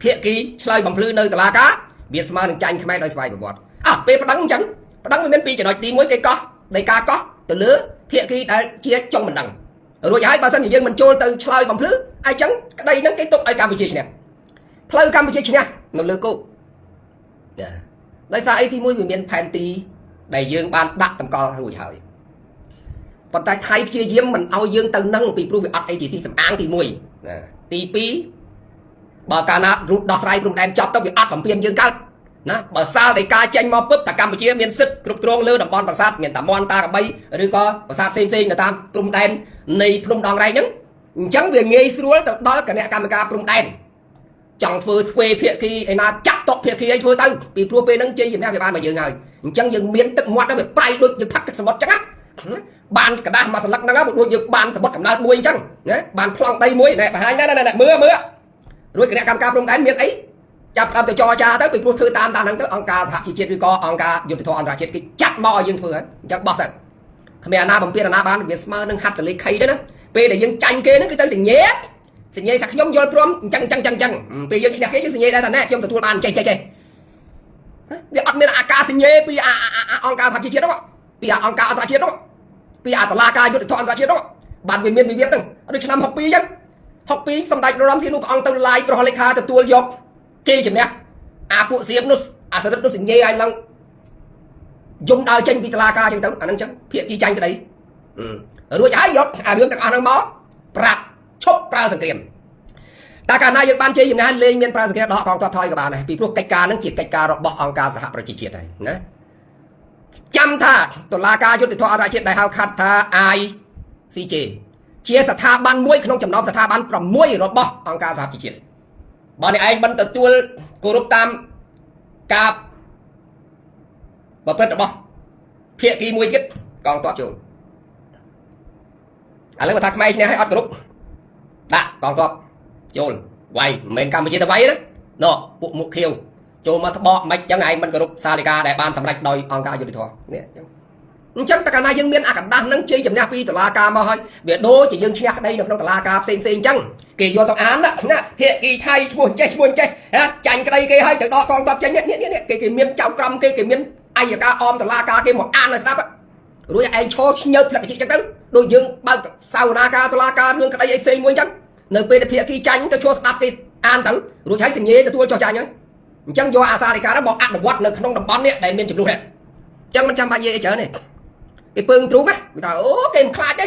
A: ភាគីឆ្លើយបំភ្លឺនៅតុលាការវាស្មើនឹងចាញ់ខ្មែរដោយស្វ័យប្រវត្តិអ่ะពេលប្តឹងអញ្ចឹងប្តឹងវាមានពីរចំណុចទី1គេកោះដីកាកោះទៅលើភាគីដែលជាចុងបណ្ដឹងរួចហើយបើសិនជាយើងមិនចូលទៅឆ្លើយបំភ្លឺអញ្ចឹងក្តីហ្នឹងគេទុកឲ្យកម្ពុជាឈ្នះផ្លូវកម្ពុជាឈ្នះនៅលើគោកចាដោយសារអីទី1វាមានផែនទីដែលយើងបានដាក់តម្កល់រួចហើយប៉ុន្តែថៃព្យាយាមមិនឲ្យយើងទៅនឹងពីព្រោះវាអត់អីជាទីសំអាងទី1ណាទី2បើកាលណារូបដោះស្រាយព្រំដែនចប់ទៅវាអត់បំពេញយើងកើតណាបើសាលដីកាចេញមកពឹបតែកម្ពុជាមានសិទ្ធិគ្រប់គ្រងលើតំបន់ប្រាសាទមានតាមន់តាកបីឬក៏ប្រាសាទផ្សេងផ្សេងនៅតាមព្រំដែននៃភ្នំដងរែកហ្នឹងអញ្ចឹងវាងាយស្រួលទៅដល់គណៈកម្មការព្រំដែនចង់ធ្វើទ្វេភាគីឯណាចាក់តក់ភាគីអីធ្វើទៅពីព្រោះពេលហ្នឹងជ័យជំនះវាបានមកយើងហើយអញ្ចឹងយើងមានទឹកមាត់ហ្នឹងវាប្រៃដូចយើងផឹកទឹកសមុទ្រអញ្ចឹងណាបានកដាស់មួយសន្លឹកហ្នឹងដូចយើងបានសមុទ្រកំណើតមួយអញ្ចឹងណាបានប្លង់ដីមួយណែបង្ហាញណែណែមើលមើលរួចគណៈកម្មការព្រំដែនមានអីចាប់ផ្ដើមទៅចរចាទៅពីព្រោះធ្វើតាមតាមហ្នឹងទៅអង្គការសហជីវជាតិឬក៏អង្គការយុត្តិធម៌អន្តរជាតិគេចាត់មកឲ្យយើងធ្វើហើយអញ្ចឹងបោះទៅគ្មានអាណាបំពេញអាណាបានវាស្មើនឹងហត្ថលេខីដែរណាពេលដែលយើងចាញ់គេហ្នឹងគឺទៅសញ្ញាសញ្ញាថាខ្ញុំយល់ព្រមអញ្ចឹងអញ្ចឹងអញ្ចឹងពេលយើងឈ្នះគេយើងសញ្ញាដែរថាណែខ្ញុំទទួលបានចេះចេះចេះវាអត់មានអាការសញ្ញាពីអង្គការសហជីវជាតិនោះពីអង្គការអន្តរជាតិនោះពីអាតឡាការយុត្តិធម៌អន្តរជាតិនោះបានវាមានវិវាទហ្នឹងដូចឆ្នាំ62អញ្ចឹង62សម្ដេចរំសៀនុព្រះអង្គទៅឡាយប្រហលេខាទទួលយកជ័យជំនះអាពួកសៀមនោះអាសរិទ្ធនោះសញ្ញាឲ្យឡើងយំដើរចេញពីតឡាការអញ្ចឹងទៅអាហ្នឹងអញ្ចឹងភាគីចាញ់ក្តីរួចហើយយកអារឿងទាំងអស់ហ្នឹងមកប្រាប់ឈប់ប្រើសង្គ្រាមតែកាលណាយើងបានជ័យជំនះលេងមានប្រើសង្គ្រាមដកកងទ័ពថយក៏បានដែរពីព្រោះកិច្ចការហ្នឹងជាកិច្ចការរបស់អង្គការសហប្រជាជាតិហើយណាចាំថាតុលាការយុត្តិធម៌អន្តរជាតិដែលហៅខាត់ថា ICJ ជាស្ថាប័នមួយក្នុងចំណោមស្ថាប័ន6របស់អង្គការសហប្រជាជាតិបើអ្នកឯងមិនទទួលគោរពតាមការប្រព្រឹត្តរបស់ភាគីមួយទៀតកងទ័ពចូលឥឡូវបើថាខ្មែរឈ្នះឲ្យអត់គោរពដាក់កងទ័ព ចូលវាយមិនមែនកម្ពុជាទៅវាយណាណោះពួកមុខខៀវចូលមកត្បកមិនចឹងឯងមិនគោរពសាលដីកាដែលបានសម្រេចដោយអង្គការយុត្តិធម៌នេះចឹងអញ្ចឹងតើកាលណាយើងមានអាកដាស់នឹងជ័យជំនះពីតុលាការមកហើយវាដូចជាយើងឈ្នះក្តីនៅក្នុងតុលាការផ្សេងផ្សេងអញ្ចឹងគេយកទៅអានណាភាគីថៃឈ្មោះចេះឈ្មោះចេះចាញ់ក្តីគេហើយទៅដកកងទ័ពចេញនេះនេះគេគេមានចៅក្រមគេគេមានអយ្យការអមតុលាការគេមកអានឲ្យស្ដាប់រួចឯងឈរឈ្ញើផ្លឹកជីចឹងទៅដូចយើងបើកសាវនាការតុលាការរឿងក្តីអីផ្សេងមួយអញ្ចឹងនៅពេលដែលភាគីចាញ់ទៅឈរស្ដាប់គេអានទៅរួចហើយសញ្ញេទទួលចោះចាញ់ហើយអញ្ចឹងយកអាសារិកានោះមកអនុវត្តនៅក្នុងតំបន់នេះដែលមានចំនួននេះអញ្ចឹងមិនចាំបាច់និយាយអីច្រើនទេគេពើងទ្រូងណាគេថាអូគេមិនខ្លាចទ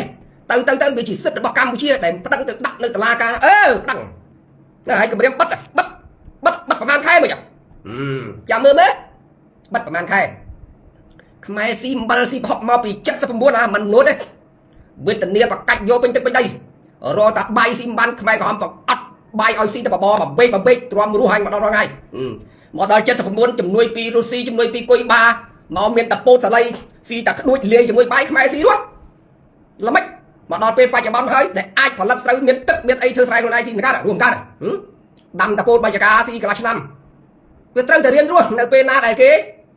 A: េទៅទៅទៅវាជាសិទ្ធិរបស់កម្ពុជាដែលប្តឹងទៅដាក់នៅតុលាការអឺប្តឹងណាហើយគម្រាមបិទបិទបិទបិទប្រហែលខែមកចាំមើលមើលបិទប្រហែលខែខ្មែរស៊ីអំបិលស៊ីប្រហុកមកពី79អាមិននួតទេវេទនាបកាច់យកពេញទឹកពេញដីរកតាបាយស៊ីមិនបានខ្មែរក្រហមប្រអត់បាយឲ្យស៊ីតែបបបបេកបបេកទ្រាំរស់ហើយមកដល់រងថ្ងៃមកដល់79ជំនួយពីរុស្ស៊ីជំនួយពីគុយបាមកមានតពោតសាលីស៊ីតែក្ដួចលាយជាមួយបាយខ្មែរស៊ីរស់ល្មិចមកដល់ពេលបច្ចុប្បន្នហើយដែលអាចផលិតស្រូវមានទឹកមានអីធ្វើស្រែខ្លួនឯងស៊ីមិនកើតរួមកើតដាំតពោតបាយកាស៊ីកន្លះឆ្នាំវាត្រូវតែរៀនរស់នៅពេលណាដែលគេ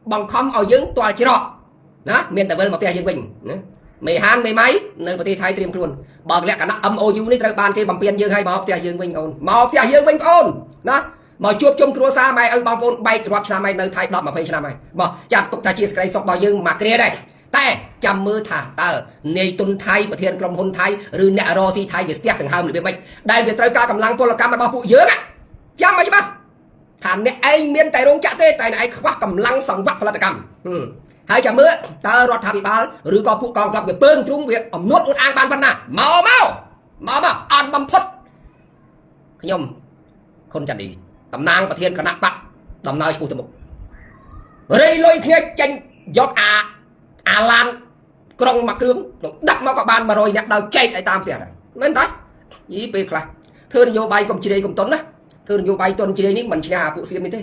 A: បង្ខំឲ្យយើងទាល់ច្រកណាមានតែវិលមកផ្ទះយើងវិញណាមេហានមេម៉ៃនៅប្រទេសថៃត្រៀមខ្លួនបើលក្ខណៈ MOU នេះត្រូវបានគេបំពេញយើងឲ្យមកផ្ទះយើងវិញអូនមកផ្ទះយើងវិញបងអូនណាមកជួបជុំគ្រួសារម៉ែឪបងប្អូនបែករាប់ឆ្នាំហើយនៅថៃ10 20ឆ្នាំហើយមកចាត់ទុកថាជាសក្តីសុខរបស់យើងមកគ្រាដែរតែចាំមើលថាតើនាយទុនថៃប្រធានក្រុមហ៊ុនថៃឬអ្នករស៊ីថៃវាស្ទះដង្ហើមរបៀបម៉េចដែលវាត្រូវការកម្លាំងពលកម្មរបស់ពួកយើងចាំមកច្បាស់ថាអ្នកឯងមានតែរោងចក្រទេតែអ្នកឯងខ្វះកម្លាំងសង្វាក់ផលិតកម្មហើយចាំមើលតើរដ្ឋាភិបាលឬក៏ពួកកងទ័ពវាពើងទ្រូងវាអំនួតអួតអាងបានប៉ុណ្ណាមកមកមកមកអត់បំផុតខ្ញុំខុនចាន់ឌីតំណាងប្រធានគណៈបកដំណើរឆ្ពោះទៅមុខរៃលុយគ្នាចេញយកអាអាឡានក្រុងមួយគ្រឿងដាក់មកក៏បាន100នាក់ដល់ចែកឲ្យតាមផ្ទះដែរមែនតាយីពេលខ្លះធ្វើនយោបាយកុំជ្រាយកុំតុនណាធ្វើនយោបាយតុនជ្រាយនេះមិនឈ្នះអាពួកសៀមនេះទេ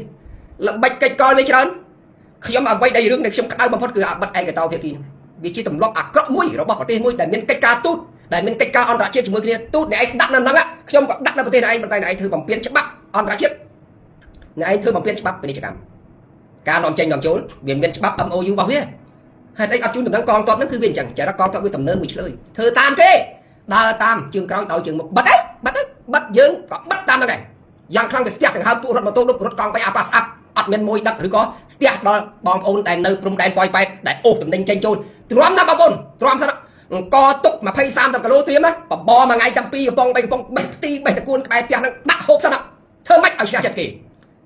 A: ល្បិចកិច្ចកលវាច្រើនខ្ញុំអ្វីដែលរឿងដែលខ្ញុំក្តៅបំផុតគឺអាបិទឯកតោភាគីវាជាទម្លាប់អាក្រក់មួយរបស់ប្រទេសមួយដែលមានកិច្ចការទូតដែលមានកិច្ចការអន្តរជាតិជាមួយគ្នាទូតអ្នកឯងដាក់នៅហ្នឹងខ្ញុំក៏ដាក់នៅប្រទេសអ្នកឯងប៉ុន្តែអ្នកឯងធ្វើបំពេញច្បាប់អន្តរជាតិអ្នកឯងធ្វើបំពេញច្បាប់ពាណិជ្ជកម្មការនាំចេញនាំចូលវាមានច្បាប់ MOU របស់វាហេតុអីអត់ជូនដំណឹងកងទ័ពហ្នឹងគឺវាអញ្ចឹងចរិតកងទ័ពវាតំណើងមួយឆ្លើយធ្វើតាមគេដើរតាមជើងក្រោយដោយជើងមុខបិទឯងបិទឯងបិទយើងក៏បិទតាមហ្នឹងដែរយ៉ាងខ្លាំងវាស្ទះដង្ហើមពួករត់ម៉ូតូលុបរត់កង់បីអាប៉ាស្អាប់អត់មានមួយដឹកឬក៏ស្ទះដល់បងប្អូនដែលនៅព្រំដែនប៉ោយប៉ែតដែលអូសតំណែងចេញចូលទ្រាំណាបងប្អូនទ្រាំសិនអង្គទុក20 30គីឡូត្រៀមណាបបមួយថ្ងៃចាំ2កំប៉ុង3កំប៉ុងបេះផ្ទីបេះតកួនក្បែរផ្ទះហ្នឹងដាក់ហូបសិនធ្វើម៉េចឲ្យឈ្នះចិត្តគេ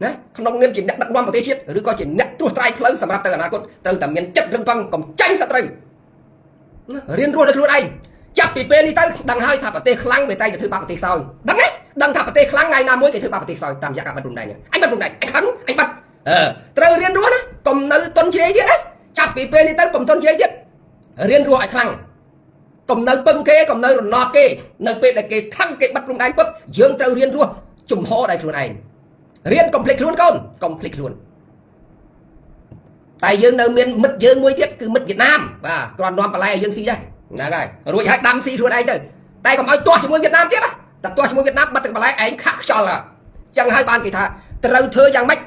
A: ណាក្នុងនាមជាអ្នកដឹកនាំប្រទេសជាតិឬក៏ជាអ្នកត្រួសត្រាយផ្លូវសម្រាប់ទៅអនាគតត្រូវតែមានចិត្តរឹងប៉ឹងកុំចាញ់សត្រូវរៀនរស់ដោយខ្លួនឯងចាប់ពីពេលនេះទៅដឹងហើយថាប្រទេសខ្លាំងវាតែងតែធ្វើបាបប្រទេសខ្សោយដឹងទេដឹងថាប្រទេសខ្លាំងថ្ងៃណាមួយគេធ្វើបាបប្រទេសខ្សោយតាមរយៈការបិទព្រំដែនអញបិទព្រំដែនអញខឹងអញបិទអឺត្រូវរៀនរស់ណាកុំនៅតុនជ្រាយទៀតណាចាប់ពីពេលនេះទៅកុំតុនជ្រាយទៀតរៀនរស់ឲ្យខ្លាំងកុំនៅពឹងគេកុំនៅរណបគេនៅពេលដែលគេខឹងគេបិទព្រំដែនពឹបយើងត្រូវរៀនរស់ជំហរដោយខ្លួនឯងរៀនកុំភ្លេចខ្លួនកូនកុំភ្លេចខ្លួនតែយើងនៅមានមិត្តយើងមួយទៀតគឺមិត្តវៀតណាមបាទគ្រាន់នាំបន្លែឲ្យយើងស៊ីដែរហ្នឹងហើយរួចហើយដាំស៊ីខ្លួនឯងទៅតែកុំឲ្យទាស់ជាមួយវៀតណាមទៀតណាតែទាស់ជាមួយវៀតណាមបាត់ទាំងបន្លែឯងខាក់ខ្យល់ចឹងហើយបានគេថាត្រូវធ្វើយ៉ាងម៉េច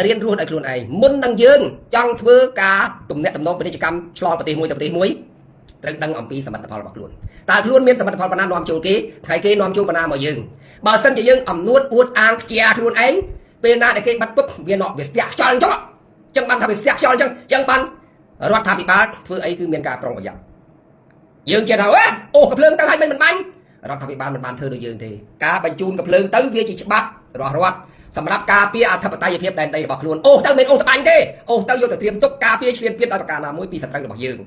A: រៀនរស់ដោយខ្លួនឯងមុននឹងយើងចង់ធ្វើការទំនាក់ទំនងពាណិជ្ជកម្មឆ្លងប្រទេសមួយទៅប្រទេសមួយត្រូវដឹងអំពីសមិទ្ធផលរបស់ខ្លួនតើខ្លួនមានសមិទ្ធផលប៉ុណ្ណានាំចូលគេថ្ងៃគេនាំចូលប៉ុណ្ណាមកយើងបើសិនជាយើងអំនួតអួតអាងខ្ជាខ្លួនឯងពេលណាដែលគេបាត់ពឹកវាណក់វាស្ទះខ្យល់អញ្ចឹងចឹងបានថាវាស្ទះខ្យល់អញ្ចឹងចឹងបានរដ្ឋាភិបាលធ្វើអីគឺមានការប្រុងប្រយ័ត្នយើងចេះថាអូកំភ្លើងទៅឲ្យមិនបាញ់រដ្ឋាភិបាលមិនបានធ្វើដូចយើងទេការបញ្ជូនកំភ្លើងទៅវាជាច្បាប់របស់រដ្ឋសម្រាប់ការពារអធិបតេយ្យភាពដែនដីរបស់ខ្លួនអូសទៅមិនអូសទៅបាញ់ទេអូសទៅយកទៅត្រៀមទុកការពារឈ្លានពានដោយប្រការណាមួយពីសត្រូវរបស់យើង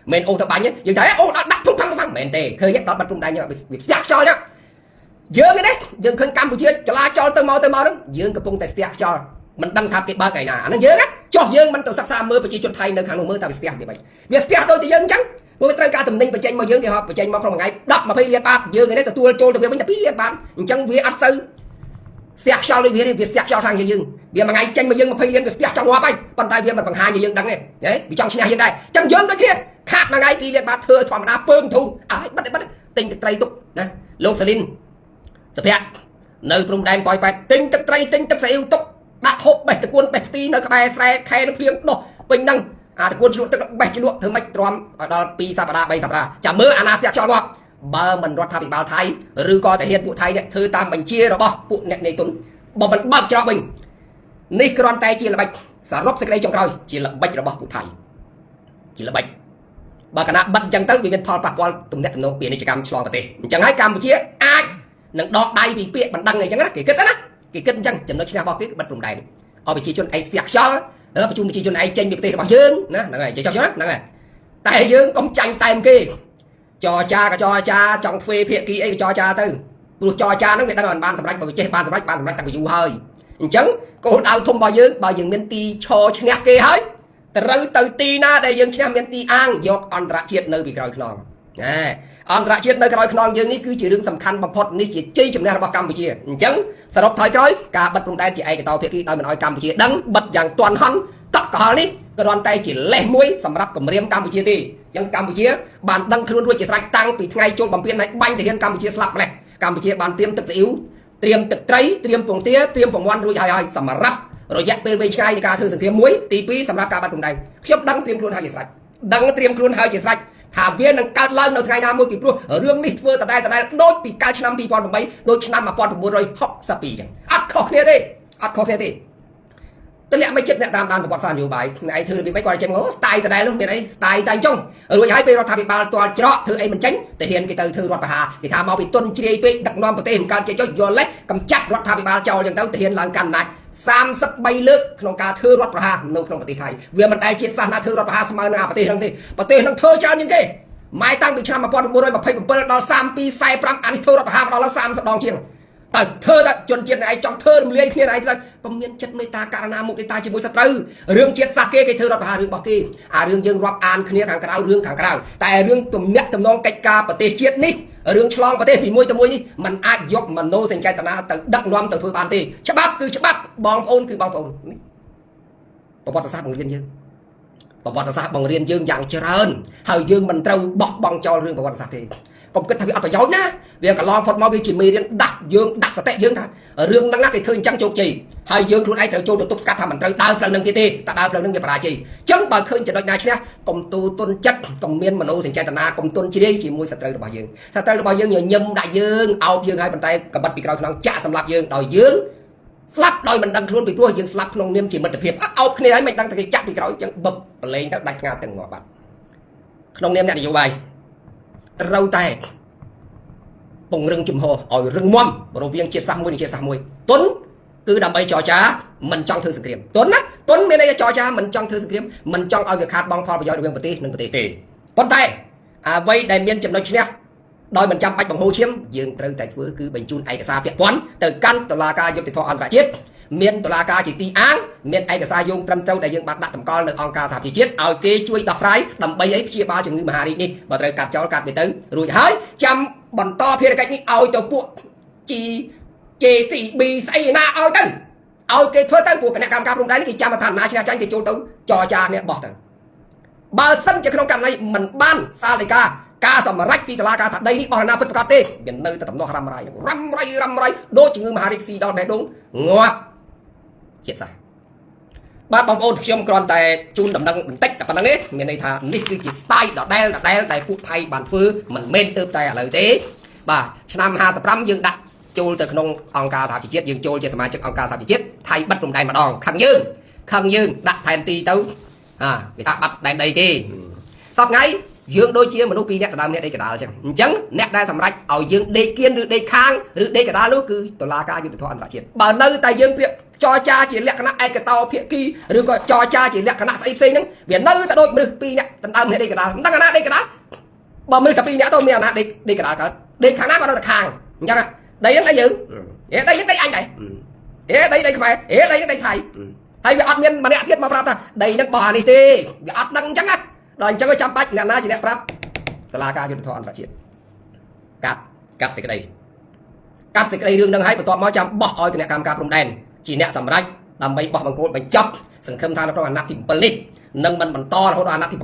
A: មិនអូសទៅបាញ់យើងថាអូដាក់ដាក់ពុំផាំងផាំងមិនទេឃើញដល់បាត់ព្រំដែនវាស្ទះខ្យល់ចឹងយើងនេះយើងឃើញកម្ពុជាចលាចលទៅមកទៅមកហ្នឹងយើងកំពុងតែស្ទះខ្យល់មិនដឹងថាគេបើកថ្ងៃណាអាហ្នឹងយើងចុះយើងមិនទៅសិក្សាមើលប្រជាជនថៃនៅខាងនោះមើលតើវាស្ទះវាមិនវាស្ទះដូចតែយើងអញ្ចឹងព្រោះវាត្រូវការតំណែងបញ្ចេញមកយើងគេហៅបញ្ចេញមកក្នុងមួយថ្ងៃ10 20លានបាតយើងនេះទទួលចូលទៅវាវិញតែ2លានបាតអញ្ចឹងវាអត់សូវស្ទះខ្យល់ដូចវាទេវាស្ទះខ្យល់ខាងយើងវាមួយថ្ងៃចេញមកយើង20លានវាស្ទះចង់ងាប់ហើយប៉ុន្តែវាមិនបង្ហាញឲ្យយើងដឹងទេហេវាចង់ឈ្នះយើងដែរអញ្ចឹងយើងដូចគ្នាខាតមួយថ្ងៃ2លានបាតធ្វើធម្មតាពើងធូងអើបិទបិទទិញទឹកត្រីទុកណាលោកសាលីនសុភ័ក្រ នៅព្រំដែនប៉ោយប៉ែតទិញទឹកត្រីទិញទឹកស៊ីអ៊ីវទុកដាក់ហូបបេះតកួនបេះផ្ទីនៅក្បែរស្រែខែនឹងភ្លៀងដោះពេញហ្នឹងអាតកួនជ្រក់ទឹកបេះជ្រក់ធ្វើម៉េចទ្រាំឲ្យដល់2សប្តាហ៍3សប្តាហ៍ចាំមើលអាណាស្ទះខ្យល់ងាប់បើមិនរដ្ឋាភិបាលថៃឬក៏ទាហានពួកថៃនេះធ្វើតាមបញ្ជារបស់ពួកអ្នកនៃទុនបើមិនបើកច្រកវិញនេះគ្រាន់តែជាល្បិចសរុបសេចក្តីចុងក្រោយជាល្បិចរបស់ពួកថៃជាល្បិចបើគណៈបិទអញ្ចឹងទៅវាមានផលប៉ះពាល់ទំនាក់ទំនងពាណិជ្ជកម្មឆ្លងប្រទេសអញ្ចឹងហើយកម្ពុជាអាចនឹងដកដៃពីពាក្យបណ្ដឹងអីចឹងណាគេគិតណាគេគិតអញ្ចឹងចំណុចឈ្នះរបស់គេគឺបិទព្រំដែនឲ្យប្រជាជនឯងស្ទះខ្យល់បញ្ជូនប្រជាជនឯងចេញពីប្រទេសរបស់យើងណាហ្នឹងហើយនិយាយចោះណាហ្នឹងហើយតែយើងកុំចាញ់តែមគេចរចាក៏ចរចាចង់ធ្វើភាគីអីក៏ចរចាទៅព្រោះចរចាហ្នឹងវាដឹងថាបានសម្រេចបើវាចេះបានសម្រេចបានសម្រេចតាំងពីយូរហើយអញ្ចឹងគោលដៅធំរបស់យើងបើយើងមានទីឈរឈ្នះគេហើយត្រូវទៅទីណាដែលយើងឈ្នះមានទីអាងយកអន្តរជាតិនៅពីក្រោយខ្នងណែអន្តរជាតិនៅក្រោយខ្នងយើងនេះគឺជារឿងសំខាន់បំផុតនេះជាជ័យជំនះរបស់កម្ពុជាអញ្ចឹងសរុបថយក្រោយការបិទព្រំដែនជាឯកតោភាគីដោយមិនអោយកម្ពុជាដឹងបិទយ៉ាងទាន់ហន់តក់កុហលនេះគ្រាន់តែជាលេសមួយសម្រាប់គម្រាមកម្ពុជាទេអញ្ចឹងកម្ពុជាបានដឹងខ្លួនរួចជាស្រេចតាំងពីថ្ងៃចូលបំពេញឲ្យបាញ់ទាហានកម្ពុជាស្លាប់ម្លេះកម្ពុជាបានត្រៀមទឹកស៊ីអ៊ីវត្រៀមទឹកត្រីត្រៀមពងទាត្រៀមពងមាន់រួចហើយហើយសម្រាប់រយៈពេលវែងឆ្ងាយនៃការធ្វើសង្គ្រាមមួយទី2សម្រាប់ការបិទព្រំដែនខ្ញុំដឹងត្រៀមខ្លួនហើយជាស្រេចដឹងត្រៀមខ្លួនហើយជាស្រេចថាវានឹងកើតឡើងនៅថ្ងៃណាមួយពីព្រោះរឿងនេះធ្វើដដែលដដែលដូចពីកាលឆ្នាំ2008ដូចឆ្នាំ1962ចឹងអត់ខុសគ្នាទេអត់ខុសគ្នាទេទម្លាក់មិនចិត្តអ្នកតាមដានប្រវត្តិសាស្ត្រនយោបាយឯងធ្វើរបៀបម៉េចគាត់ចេញមក style ដដែលនោះមានអី style តែអញ្ចឹងរួចហើយពេលរដ្ឋាភិបាលទាល់ច្រកធ្វើអីមិនចេញតែហ៊ានគេទៅធ្វើរដ្ឋប្រហារគេថាមកពីទុនជ្រាយពេកដឹកនាំប្រទេសមិនកើតចេះចុះយកលេសកំចាត់រដ្ឋាភិបាលចោលចឹងទៅទាហានឡើងកាន់អំណាច33លើកក្នុងការធ្វើរដ្ឋប្រហារនៅក្នុងប្រទេសថៃវាមិនដែលជាតិសាសនាធ្វើរដ្ឋប្រហារស្មើនឹងអាប្រទេសហ្នឹងទេប្រទេសហ្នឹងធ្វើច្រើនជាងគេម៉ែតាំងពីឆ្នាំ1927ដល់3245អានេះធ្វើរដ្ឋប្រហារមកដល់30ដងជាងតើធ្វើតែជនជាតិឯងចង់ធ្វើរំលាយគ្នាឯងទៅកុំមានចិត្តមេត្តាករណាមុទិតាជាមួយសត្រូវរឿងជាតិសាសន៍គេគេធ្វើរដ្ឋប្រហាររឿងរបស់គេអារឿងយើងរាប់អានគ្នាខាងក្រៅរឿងខាងក្រៅតែរឿងទំនាក់ទំនងកិច្ចការប្រទេសជាតិនេះរឿងឆ្លងប្រទេសពីមួយទៅមួយនេះมันអាចយកមโนសញ្ចេតនាទៅដឹកនាំទៅធ្វើបានទេច្បាប់គឺច្បាប់បងប្អូនគឺបងប្អូននេះប្រវត្តិសាស្ត្របង្រៀនយើងប្រវត្តិសាស្ត្របង្រៀនយើងយ៉ាងច្រើនហើយយើងមិនត្រូវបោះបង់ចោលរឿងប្រវត្តិសាស្ត្រទេកុំគិតថាវាអត់ប្រយោជន៍ណាវាកន្លងផុតមកវាជាមេរៀនដាស់យើងដាស់សតិយើងថារឿងហ្នឹងគេធ្វើអញ្ចឹងជោគជ័យហើយយើងខ្លួនឯងត្រូវចូលទៅទប់ស្កាត់ថាមិនត្រូវដើរផ្លូវហ្នឹងទៀតទេតែដើរផ្លូវហ្នឹងវាបរាជ័យអញ្ចឹងបើឃើញចំណុចណាឈ្នះកុំទូទុនចិត្តកុំមានមโนសញ្ចេតនាកុំទុនជ្រាយជាមួយសត្រូវរបស់យើងសត្រូវរបស់យើងញញឹមដាក់យើងអោបយើងហើយប៉ុន្តែកបិតពីក្រោយខ្នងចាក់សម្លាប់យើងដោយយើងស្លាប់ដោយមិនដឹងខ្លួនពីព្រោះយើងស្លាប់ក្នុងនាមជាមិត្តភាពអោបគ្នាហើយមិនដឹងតែគេចាក់ពីក្រោយអញ្ចឹងបឹបប្រឡែងទៅដាច់ផ្ងាទាំងងាប់បាត់ក្នុងនាមអ្នកនយោបាយត្រូវតែពង្រឹងជំហរឲ្យរឹងមាំរវាងជាតិសាសន៍មួយនិងជាតិសាសន៍មួយទុនគឺដើម្បីចរចាមិនចង់ធ្វើសង្គ្រាមទុនណាទុនមានន័យថាចរចាមិនចង់ធ្វើសង្គ្រាមមិនចង់ឲ្យវាខាតបង់ផលប្រយោជន៍រវាងប្រទេសនិងប្រទេសទេប៉ុន្តែអ្វីដែលមានចំណុចឈ្នះដោយមិនចាំបាច់បង្ហូរឈាមយើងត្រូវតែធ្វើគឺបញ្ជូនឯកសារពាក់ព័ន្ធទៅកាន់តុលាការយុត្តិធម៌អន្តរជាតិមានតុលាការជាទីអាងមានឯកសារយោងត្រឹមត្រូវដែលយើងបានដាក់តម្កល់នៅអង្គការសហប្រជាជាតិឲ្យគេជួយដោះស្រាយដើម្បីឲ្យព្យាបាលជំងឺមហារីកនេះបើត្រូវកាត់ចោលកាត់វាទៅរួចហើយចាំបន្តភារកិច្ចនេះឲ្យទៅពួក G JCB ស្អីណាឲ្យទៅឲ្យគេធ្វើទៅពួកគណៈកម្មការព្រំដែនគេចាំថាណាឈ្នះចាញ់គេចូលទៅចរចាគ្នាបោះទៅបើសិនជាក្នុងករណីមិនបានសាលដីកាការសម្រេចពីតុលាការថាដីនេះបោះណាពិតប្រាកដទេវានៅតែតំណោះរ៉ាំរ៉ៃរ៉ាំរ៉ៃរ៉ាំរ៉ៃដូចជំងឺមហារីកស៊ីដល់បេះដូងងាប់ជាតិសាសន៍បាទបងប្អូនខ្ញុំគ្រាន់តែជូនដំណឹងបន្តិចតែប៉ុណ្្នឹងទេមានន័យថានេះគឺជា style ដដែលដដែលដែលពួកថៃបានធ្វើមិនមែនទៅតែឥឡូវទេបាទឆ្នាំ55យើងដាក់ចូលទៅក្នុងអង្គការសហជីវជាតិយើងចូលជាសមាជិកអង្គការសហជីវជាតិថៃបិទព្រំដែនម្ដងខឹងយើងខឹងយើងដាក់ផែនទីទៅអាគេថាបាត់ដែនដីគេសពថ្ងៃយើងដូចជាមនុស្សពីរអ្នកដណ្ដើមអ្នកដេកកដាលអញ្ចឹងអញ្ចឹងអ្នកដែលសម្រេចឲ្យយើងដេកគៀនឬដេកខាងឬដេកកដាលនោះគឺតុលាការយុត្តិធម៌អន្តរជាតិបើនៅតែយើងព្រៀបចរចាជាលក្ខណៈឯកតោភាគីឬក៏ចរចាជាលក្ខណៈស្អីផ្សេងហ្នឹងវានៅតែដូចមនុស្សពីរអ្នកដណ្ដើមអ្នកដេកកដាលមិនដឹងអាណាដេកកដាលបើមនុស្សតែពីរអ្នកទៅមានអាណាដេកដេកកដាលកើតដេកខាងណាក៏នៅតែខាងអញ្ចឹងដីហ្នឹងដីយើងអេដីហ្នឹងដីអញដែរអេដីដីខ្មែរអេដីហ្នឹងដីថៃហើយវាអត់មានម្នាក់ទៀតមកប្រាប់ថាដីហ្នឹងបោះអានេះទេវាអត់ដឹងអញ្ចឹងណាដល់អញ្ចឹងចាំបាច់អ្នកណាជាអ្នកប្រាប់តុលាការយុត្តិធម៌អន្តរជាតិកាត់កាត់សេចក្តីកាត់សេចក្តីរឿងហ្នឹងហើយបន្ទាប់មកចាំបោះឲ្យគណៈកម្មការព្រំដែនជាអ្នកសម្រេចដើម្បីបោះបង្គោលបញ្ចប់សង្ឃឹមថានៅក្នុងអាណត្តិទី7នេះ នឹងមិនបន្តរហូតដល់អាណត្តិទី8 9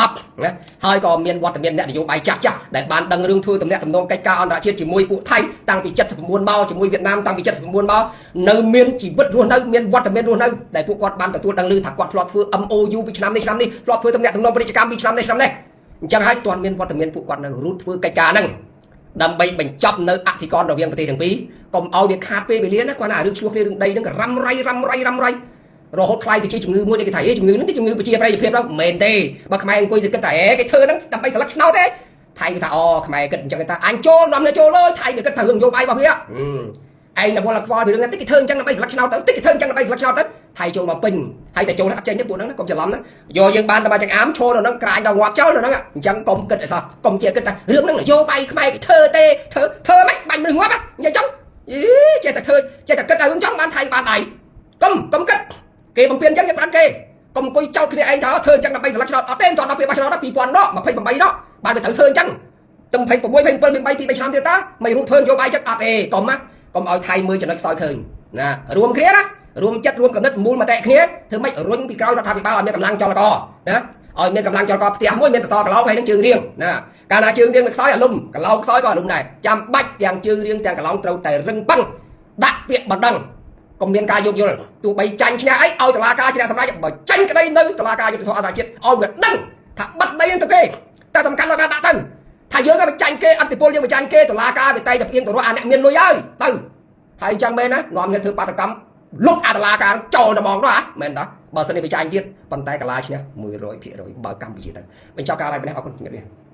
A: 10ណាហើយក៏មានវត្តមានអ្នកនយោបាយចាស់ចាស់ដែលបានដឹងរឿងធ្វើទំនាក់ទំនងកិច្ចការអន្តរជាតិជាមួយពួកថៃតាំងពី79មកជាមួយវៀតណាមតាំងពី79មកនៅមានជីវិតរស់នៅមានវត្តមានរស់នៅដែលពួកគាត់បានទទួលដឹងឮថាគាត់ធ្លាប់ធ្វើ MOU ពីឆ្នាំនេះឆ្នាំនេះធ្លាប់ធ្វើទំនាក់ទំនងពាណិជ្ជកម្មពីឆ្នាំនេះឆ្នាំនេះអញ្ចឹងហើយទាន់មានវត្តមានពួកគាត់នៅរូតធ្វើកិច្ចការហ្នឹងដើម្បីបញ្ចប់នៅអធិករណ៍រវាងប្រទេសទាំងពីរកុំឲ្យវាខាតពេលវេលាណាគាត់ណារឿងឆ្លោះគ្នារឿងដីហ្នឹងក៏រ៉ាំរ៉ៃរ៉ាំរ៉ៃរ៉ាំរ៉ៃរហូតខ្លាយទៅជាជំងឺមួយដែលគេថាអេជំងឺហ្នឹងគឺជំងឺប្រជាប្រិយភាពហ្នឹងមិនមែនទេបើខ្មែរអង្គុយទៅគិតថាអេគេធ្វើហ្នឹងដើម្បីស្លឹកឆ្នោតទេថៃវាថាអូខ្មែរគិតអញ្ចឹងគេថាអញចូលនាំគ្នាចូលលើថៃវាគិតថារឿងនយោបាយរបស់វាឯងដល់វល់ខ្វល់ពីរឿងហ្នឹងតិចគេធ្វើអញ្ចឹងដើម្បីស្លឹកឆ្នោតទៅតិចគេធ្វើអញ្ចឹងដើម្បីស្លឹកឆ្នោតទៅថៃចូលមកពេញហើយតែចូលអត់ចេញទេពួកហ្នឹងកុំច្រឡំណាយកយើងបានតែមកចង្អាមឈរនៅហ្នឹងក្រាញដល់ងាប់ចោលនៅហ្នឹងអញ្ចឹងកុំគិតអីសោះកុំជាគិតថារឿងហ្នឹងនយោបាយខ្មែរគេធ្វើទេធ្វើធ្វើមិនបាញ់មនុស្សងាប់និយាយចង់អីចេះតែធ្វើចេះតែគិតឲ្យរឿងចង់បានថៃបានដៃកុំកុំគិតគេបំពេញអញ្ចឹងគេបានគេកុំអង្គុយចោទគ្នាឯងថាធ្វើអញ្ចឹងដើម្បីស្លឹកឆ្នោតអត់ទេមិនទាន់ដល់ពេលបោះឆ្នោត2000ដក28ដកបានទៅត្រូវធ្វើអញ្ចឹងទៅ26 27 28 2 3ឆ្នាំទៀតតាមិនរូបធ្វើនយោបាយចឹងអត់ទេកុំណាកុំឲ្យថៃមើលចំណុចខ្សោយឃើញណារួមគ្នាណារួមចិត្តរួមកំណត់មូលមតិគ្នាធ្វើម៉េចរុញពីក្រោយរដ្ឋាភិបាលឲ្យមានកម្លាំងចលករណាឲ្យមានកម្លាំងចលករផ្ទះមួយមានសសរកឡោងហើយនឹងជើងរៀងណាកាលណាជើងរៀងវាខ្សោយអាលុំកឡោងខ្សោយក៏អាលុំដែរចាំបាច់ទាំងជើងរៀងទាំងកឡោងត្រូវតែរឹងប៉ឹងដាក់ពាក្យបណ្ដឹងកុំមានការយោគយល់ទោះបីចាញ់ឈ្នះអីឲ្យតឡាការជាអ្នកសម្រេចបើចាញ់ក្តីនៅតឡាការយុទ្ធធម៌អន្តរជាតិឲ្យវាដឹងថាបាត់ដីនឹងទៅគេតែសំខាន់ដល់ការដាក់ទៅថាយើងឲ្យចាញ់គេអត្តពលយើងទៅចាញ់គេតឡាការវាតែតែផ្ៀងទៅរកអាអ្នកមានលុយហើយទៅហើយអញ្ចឹងមែនណានាំគ្នាធ្វើបាតកម្មលុបអាតឡាការចោលតែហ្មងទៅហ่ะមែនតាបើសិននេះវាចាញ់ទៀតប៉ុន្តែកាឡាឈ្នះ100%បើកម្ពុជាទៅបញ្ចប់ការ live នេះអរគុណជំរាបលា។